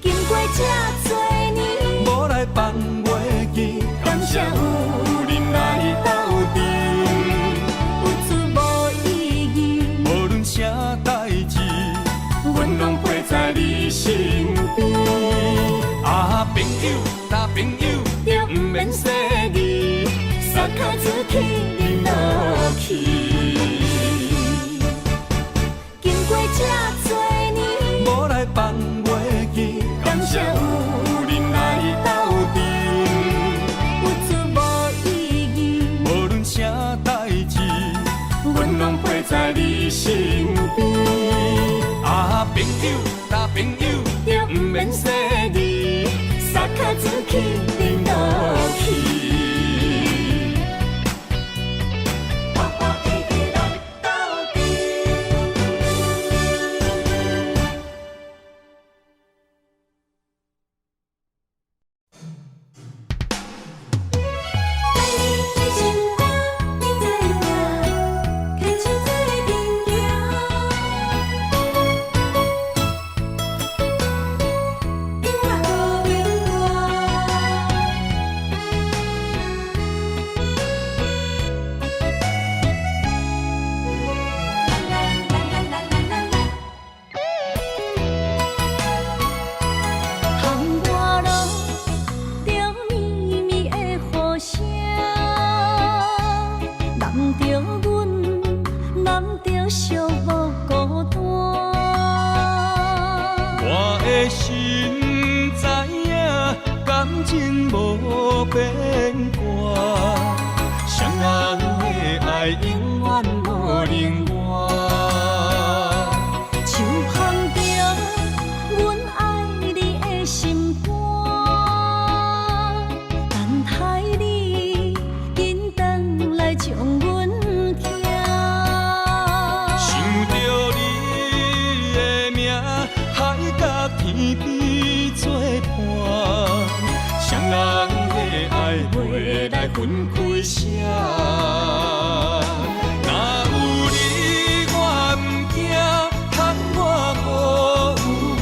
Speaker 1: 經過這濟年，
Speaker 3: 無來放袂記，感謝有恁來鬥陣。
Speaker 1: 有出無意義，
Speaker 3: 無論啥代誌，阮攏陪在你身邊。啊，朋友，若朋友，
Speaker 1: 就毋免說字，三跤出去恁落去。經過這濟年，
Speaker 3: 無來放袂記，感謝有恁來鬥陣。
Speaker 1: 有出無意義，
Speaker 3: 無論啥代誌，阮攏陪在你身邊。啊，朋友，若朋友，
Speaker 1: 就毋免說字，三跤出去恁落去。歡歡喜喜來鬥陣。
Speaker 2: 爱你的心肝，你知影？牵手做阵行，永远无变卦。啦啦啦啦啦啦啦。
Speaker 1: 窗外落著绵绵的雨聲，淋著阮，淋著寂寞孤單。
Speaker 3: 我的心知影，感情無變卦，雙人的愛永遠無能換。
Speaker 1: 手捧著阮愛你的心肝，等待你緊轉來將阮疼。
Speaker 3: 想著你的名，海角天邊作伴，雙人的愛袂來分開捨。若有你我毋驚，窗外雨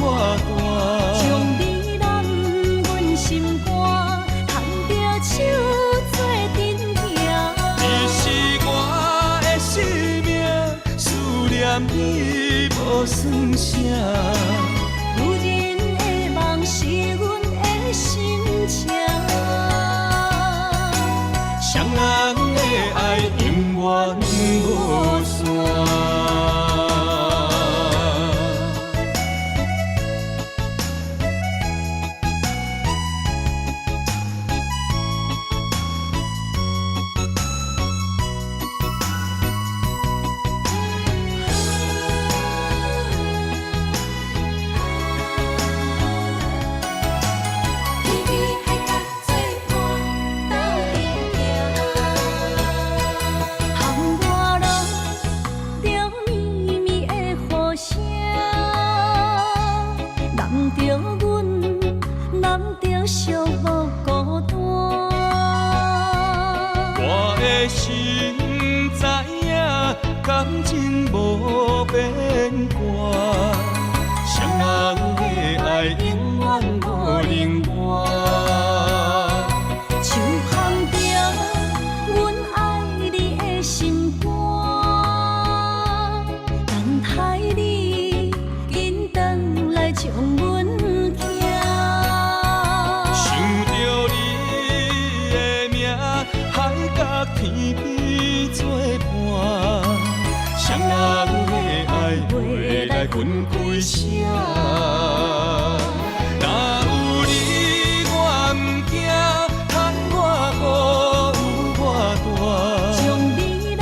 Speaker 3: 有偌大。
Speaker 1: 將你攬阮心肝，牽著手做陣行。
Speaker 3: 你是我的生命，思念你無算啥。
Speaker 1: 女人的夢是阮的心情。
Speaker 3: 雙人的愛永遠無散。
Speaker 2: 微微海角做伴，鬥陣行。
Speaker 1: 窗外落著绵绵的雨聲，淋著阮，淋著寂寞孤單。
Speaker 3: 我的心知影，感情無變卦，雙人的愛永遠無能換。
Speaker 1: 手捧著阮愛你的心肝，等待你緊轉來將阮疼。
Speaker 3: 想著你的名，海角天邊作伴，雙人的愛袂來分開捨。若有你我毋驚，窗外雨有偌大。
Speaker 1: 將你攬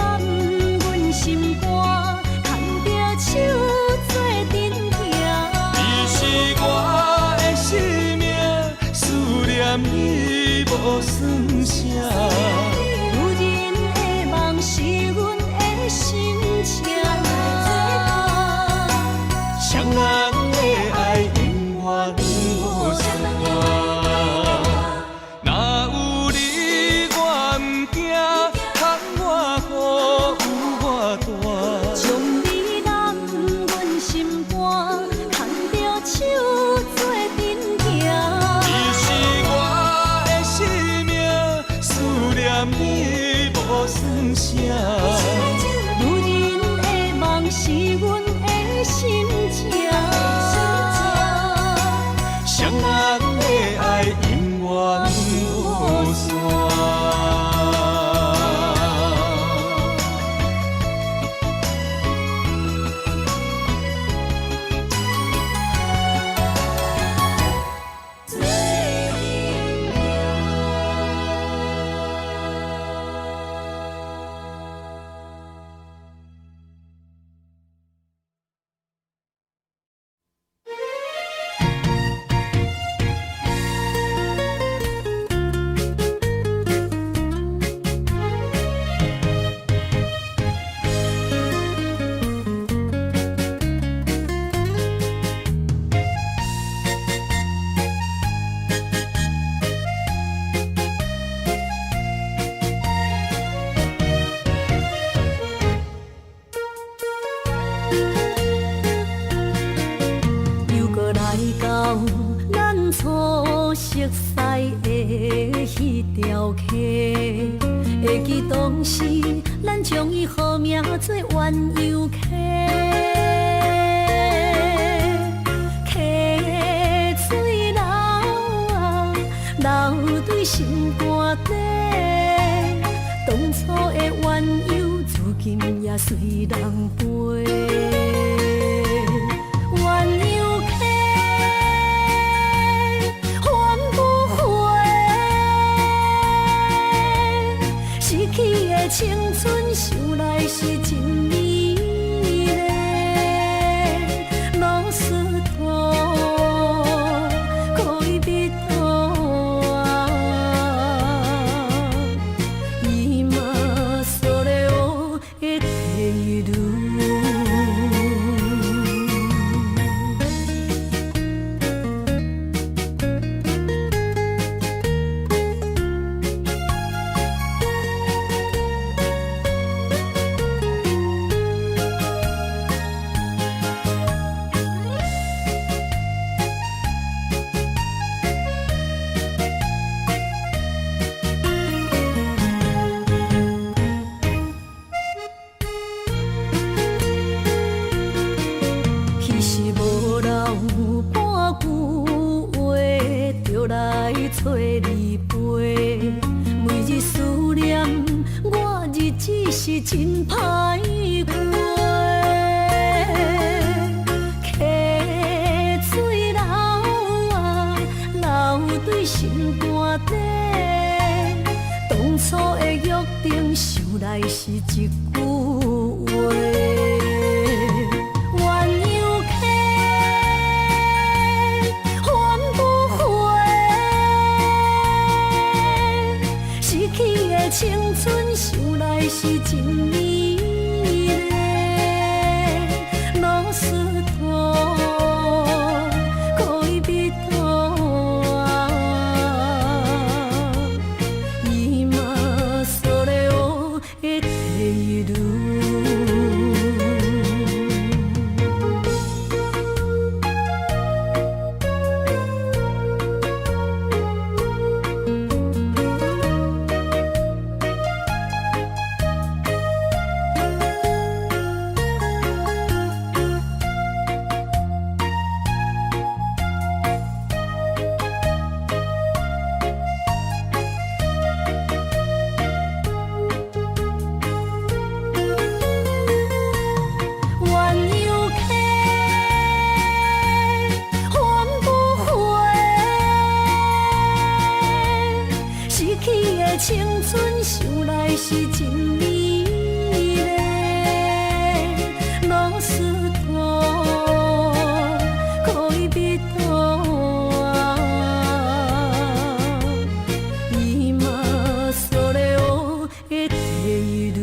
Speaker 1: 阮心肝，牽著手做陣行。
Speaker 3: 你是我的生命，思念你無算啥。
Speaker 1: 女人的夢是阮的心情。
Speaker 3: 雙人的愛永遠無散。若有你我毋驚，窗外雨有偌大。
Speaker 1: 將你攬阮心肝，熟似的彼條溪，會記當時咱將伊號名做鴛鴦溪。溪水流啊，流對心肝底，當初的鴛鴦，如今也隨人飛。鴛鴦溪，還不回，失去的青春，想來是真美麗。ロスト戀人は今それを得ている。彼時無人有半句話，就來揣你陪。每日思念，我日子是真歹過。溪水流啊，流對心肝底，當初的約定，想來是一句話。鴛鴦溪，還不回，失去的青春，想來是真美麗。ロスト戀人は今それを得ている。鴛鴦溪，還不回，失去的青春，想來是真美麗。ロスト戀人は今それを得ている。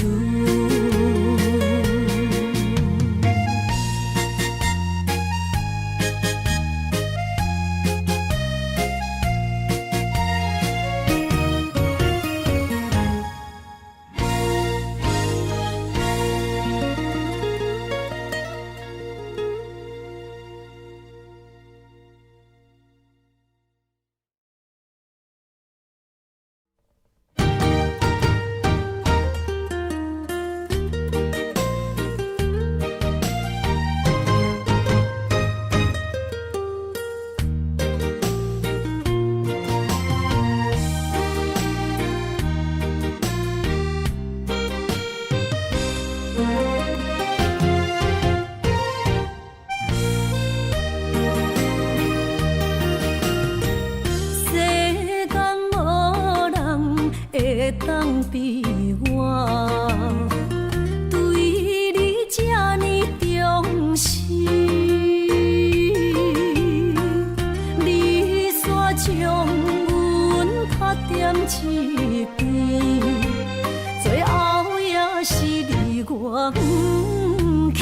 Speaker 1: 世間無人會當比我，對你這呢重視。你煞將阮拍踮一邊，最後也是離我遠去。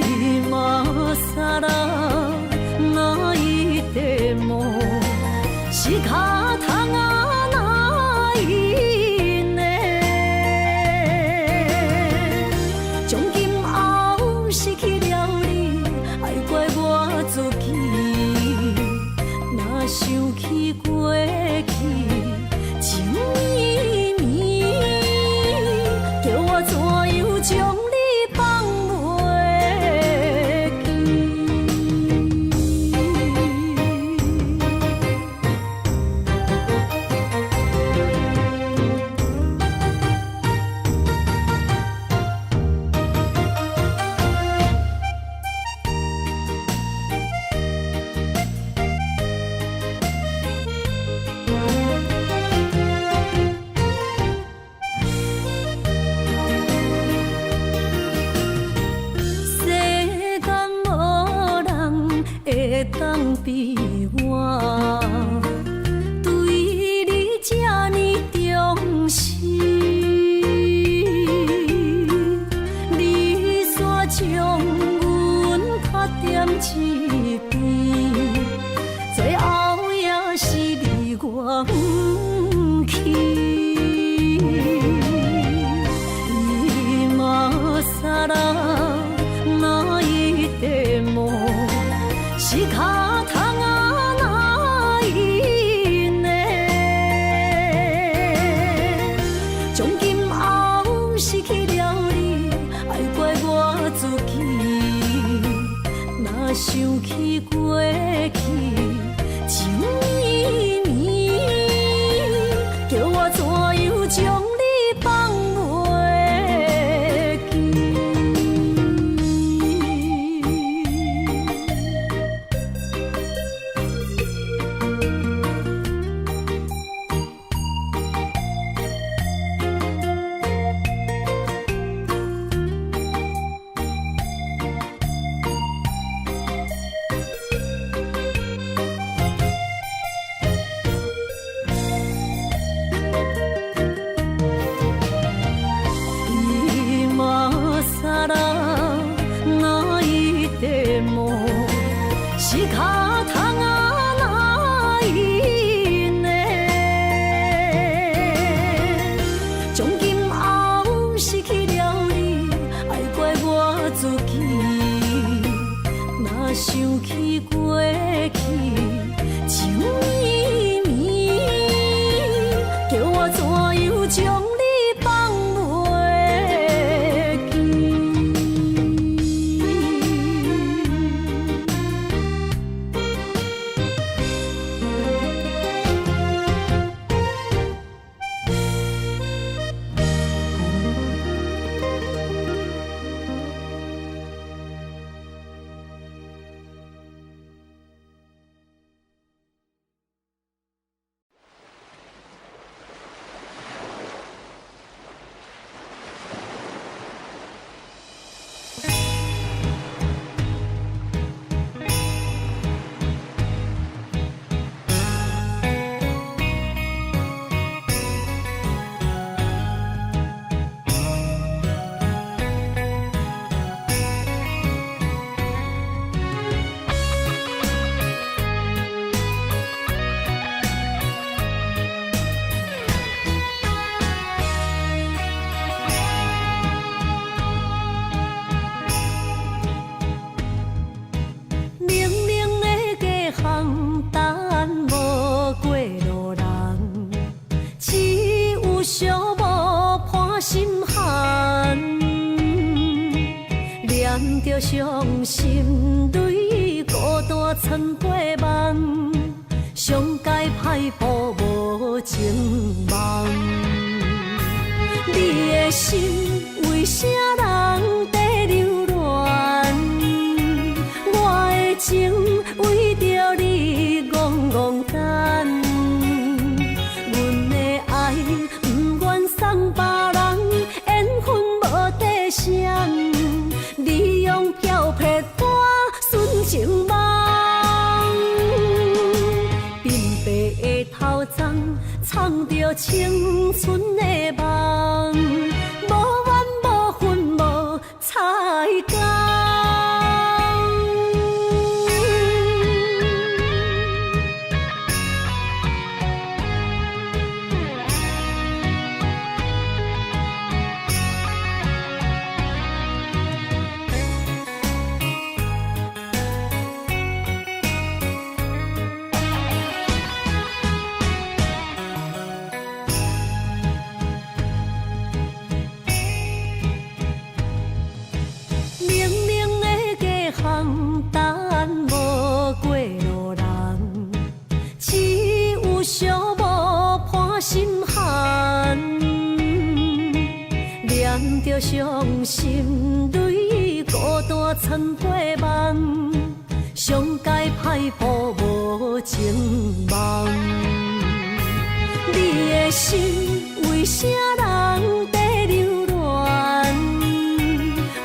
Speaker 1: 今更泣いても仕方が去，情綿綿，叫我怎樣將你放袂記？世間無人會當比我，對你這呢重視。你煞將阮拍踮一邊，最後也是離我遠去。今更泣いても仕方がないね。從今後失去了你，愛怪我自己。若想起過去，情綿綿，叫我怎樣將你放袂記？今更泣いても仕方がないね。從今後失去了你，愛怪我自己。若想起過去，情綿綿，叫我怎樣將你放袂記？冷冷的街巷等無過路人，只有寂寞伴心寒。念著傷心淚，孤單藏過夢，上佳歹報無情夢。你的心為啥人在留戀？我的情為著你戇戇等，阮的愛毋願送別人，緣分無底線，你用飄撇我純情夢，鬢白的頭鬃，藏著青春的夢，無怨無恨無彩工。等無過路人，只有寂寞伴心寒。念著傷心淚，孤單藏過夢，上佳歹報無情夢。你的心為啥人在留戀？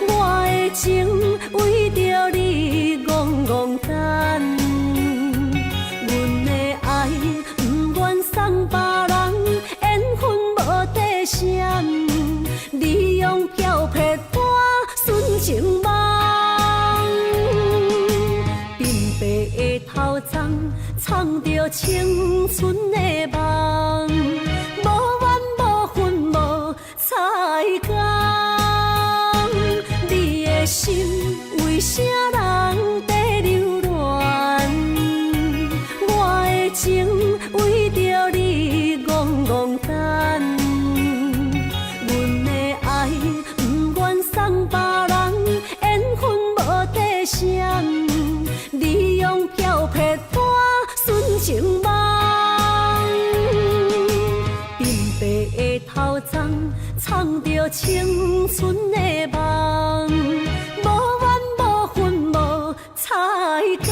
Speaker 1: 我的情為著你戇戇等。阮的愛毋願送別人，緣分無底線，你用飄泊我純情夢。鬢白的頭鬃，藏著青春的夢，無怨無恨無猜工。你的心為啥人在留戀？我的情為著你戇戇等。阮的愛毋願送別人，緣分無底線，你用飄泊我純情夢。鬢白的頭鬃，藏著青春的夢，無怨無恨無猜工。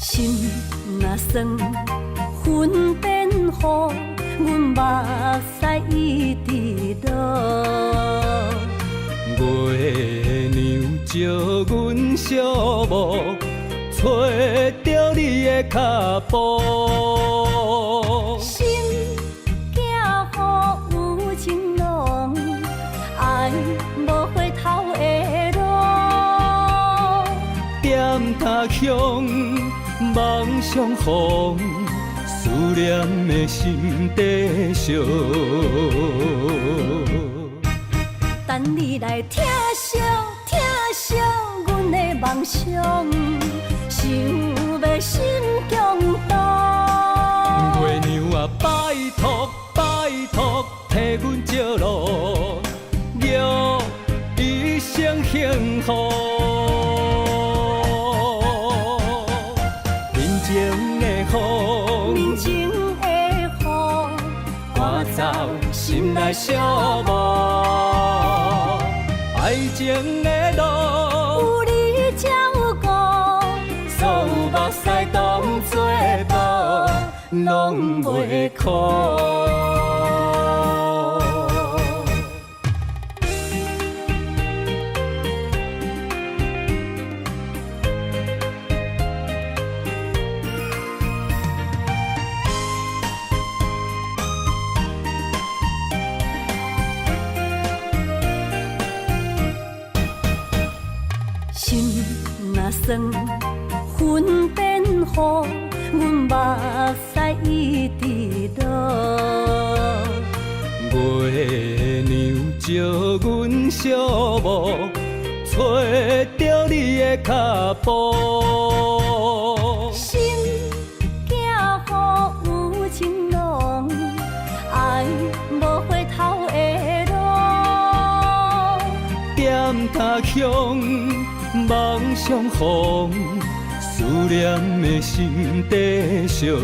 Speaker 1: 心若酸，云變雨，阮目屎一直落。
Speaker 3: 月娘照阮寂寞，揣著你的跤步。
Speaker 1: 心驚雨有情濃，愛無回頭的路。
Speaker 3: 踮他鄉夢相逢，思念的心在燒。
Speaker 1: 等你來疼惜疼惜阮的夢想，想欲心強動。
Speaker 3: 月娘啊，拜託拜託，替阮照路，玉一生幸福。面前的風，
Speaker 1: 面前的雨，
Speaker 3: 趕走心內寂寞。愛情的路，
Speaker 1: 有你照顧，
Speaker 3: 所有目屎當作布，攏袂苦。
Speaker 1: 心若酸，云變雨，阮目屎一直落。
Speaker 3: 月娘照阮寂寞，揣著你的跤步。
Speaker 1: 心驚雨有情濃，愛無回頭的路。
Speaker 3: 踮他鄉夢相逢，思念的心在燒。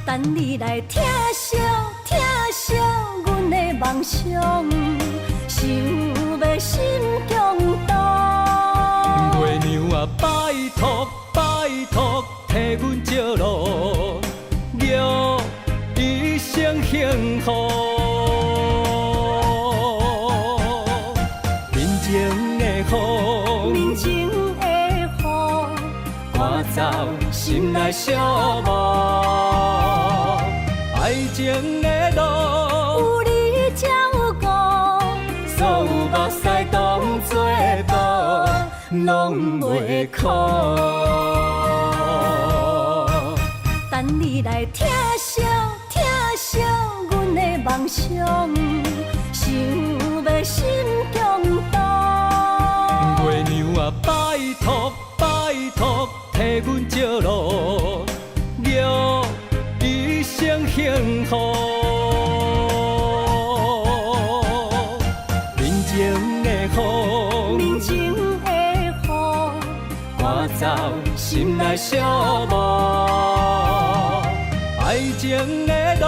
Speaker 1: 等你來疼惜疼惜阮的夢想，想欲心強動。
Speaker 3: 月娘啊，拜託拜託，替阮照路，玉一生幸福。面前的風，
Speaker 1: 眠情的雨，
Speaker 3: 趕走心內寂寞。愛情的路，
Speaker 1: 有你照顧，
Speaker 3: 所有目屎當作布，攏袂苦。
Speaker 1: 等你來疼惜疼惜阮的夢想，想欲心中動。
Speaker 3: 月娘啊，拜託拜託，替阮照路，玉一生幸福。眠情的雨，
Speaker 1: 眠情的雨，
Speaker 3: 趕走心內寂寞。愛情的路，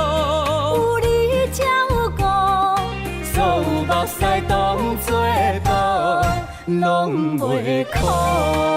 Speaker 1: 有你照顧，
Speaker 3: 所有目屎當作布，攏袂苦。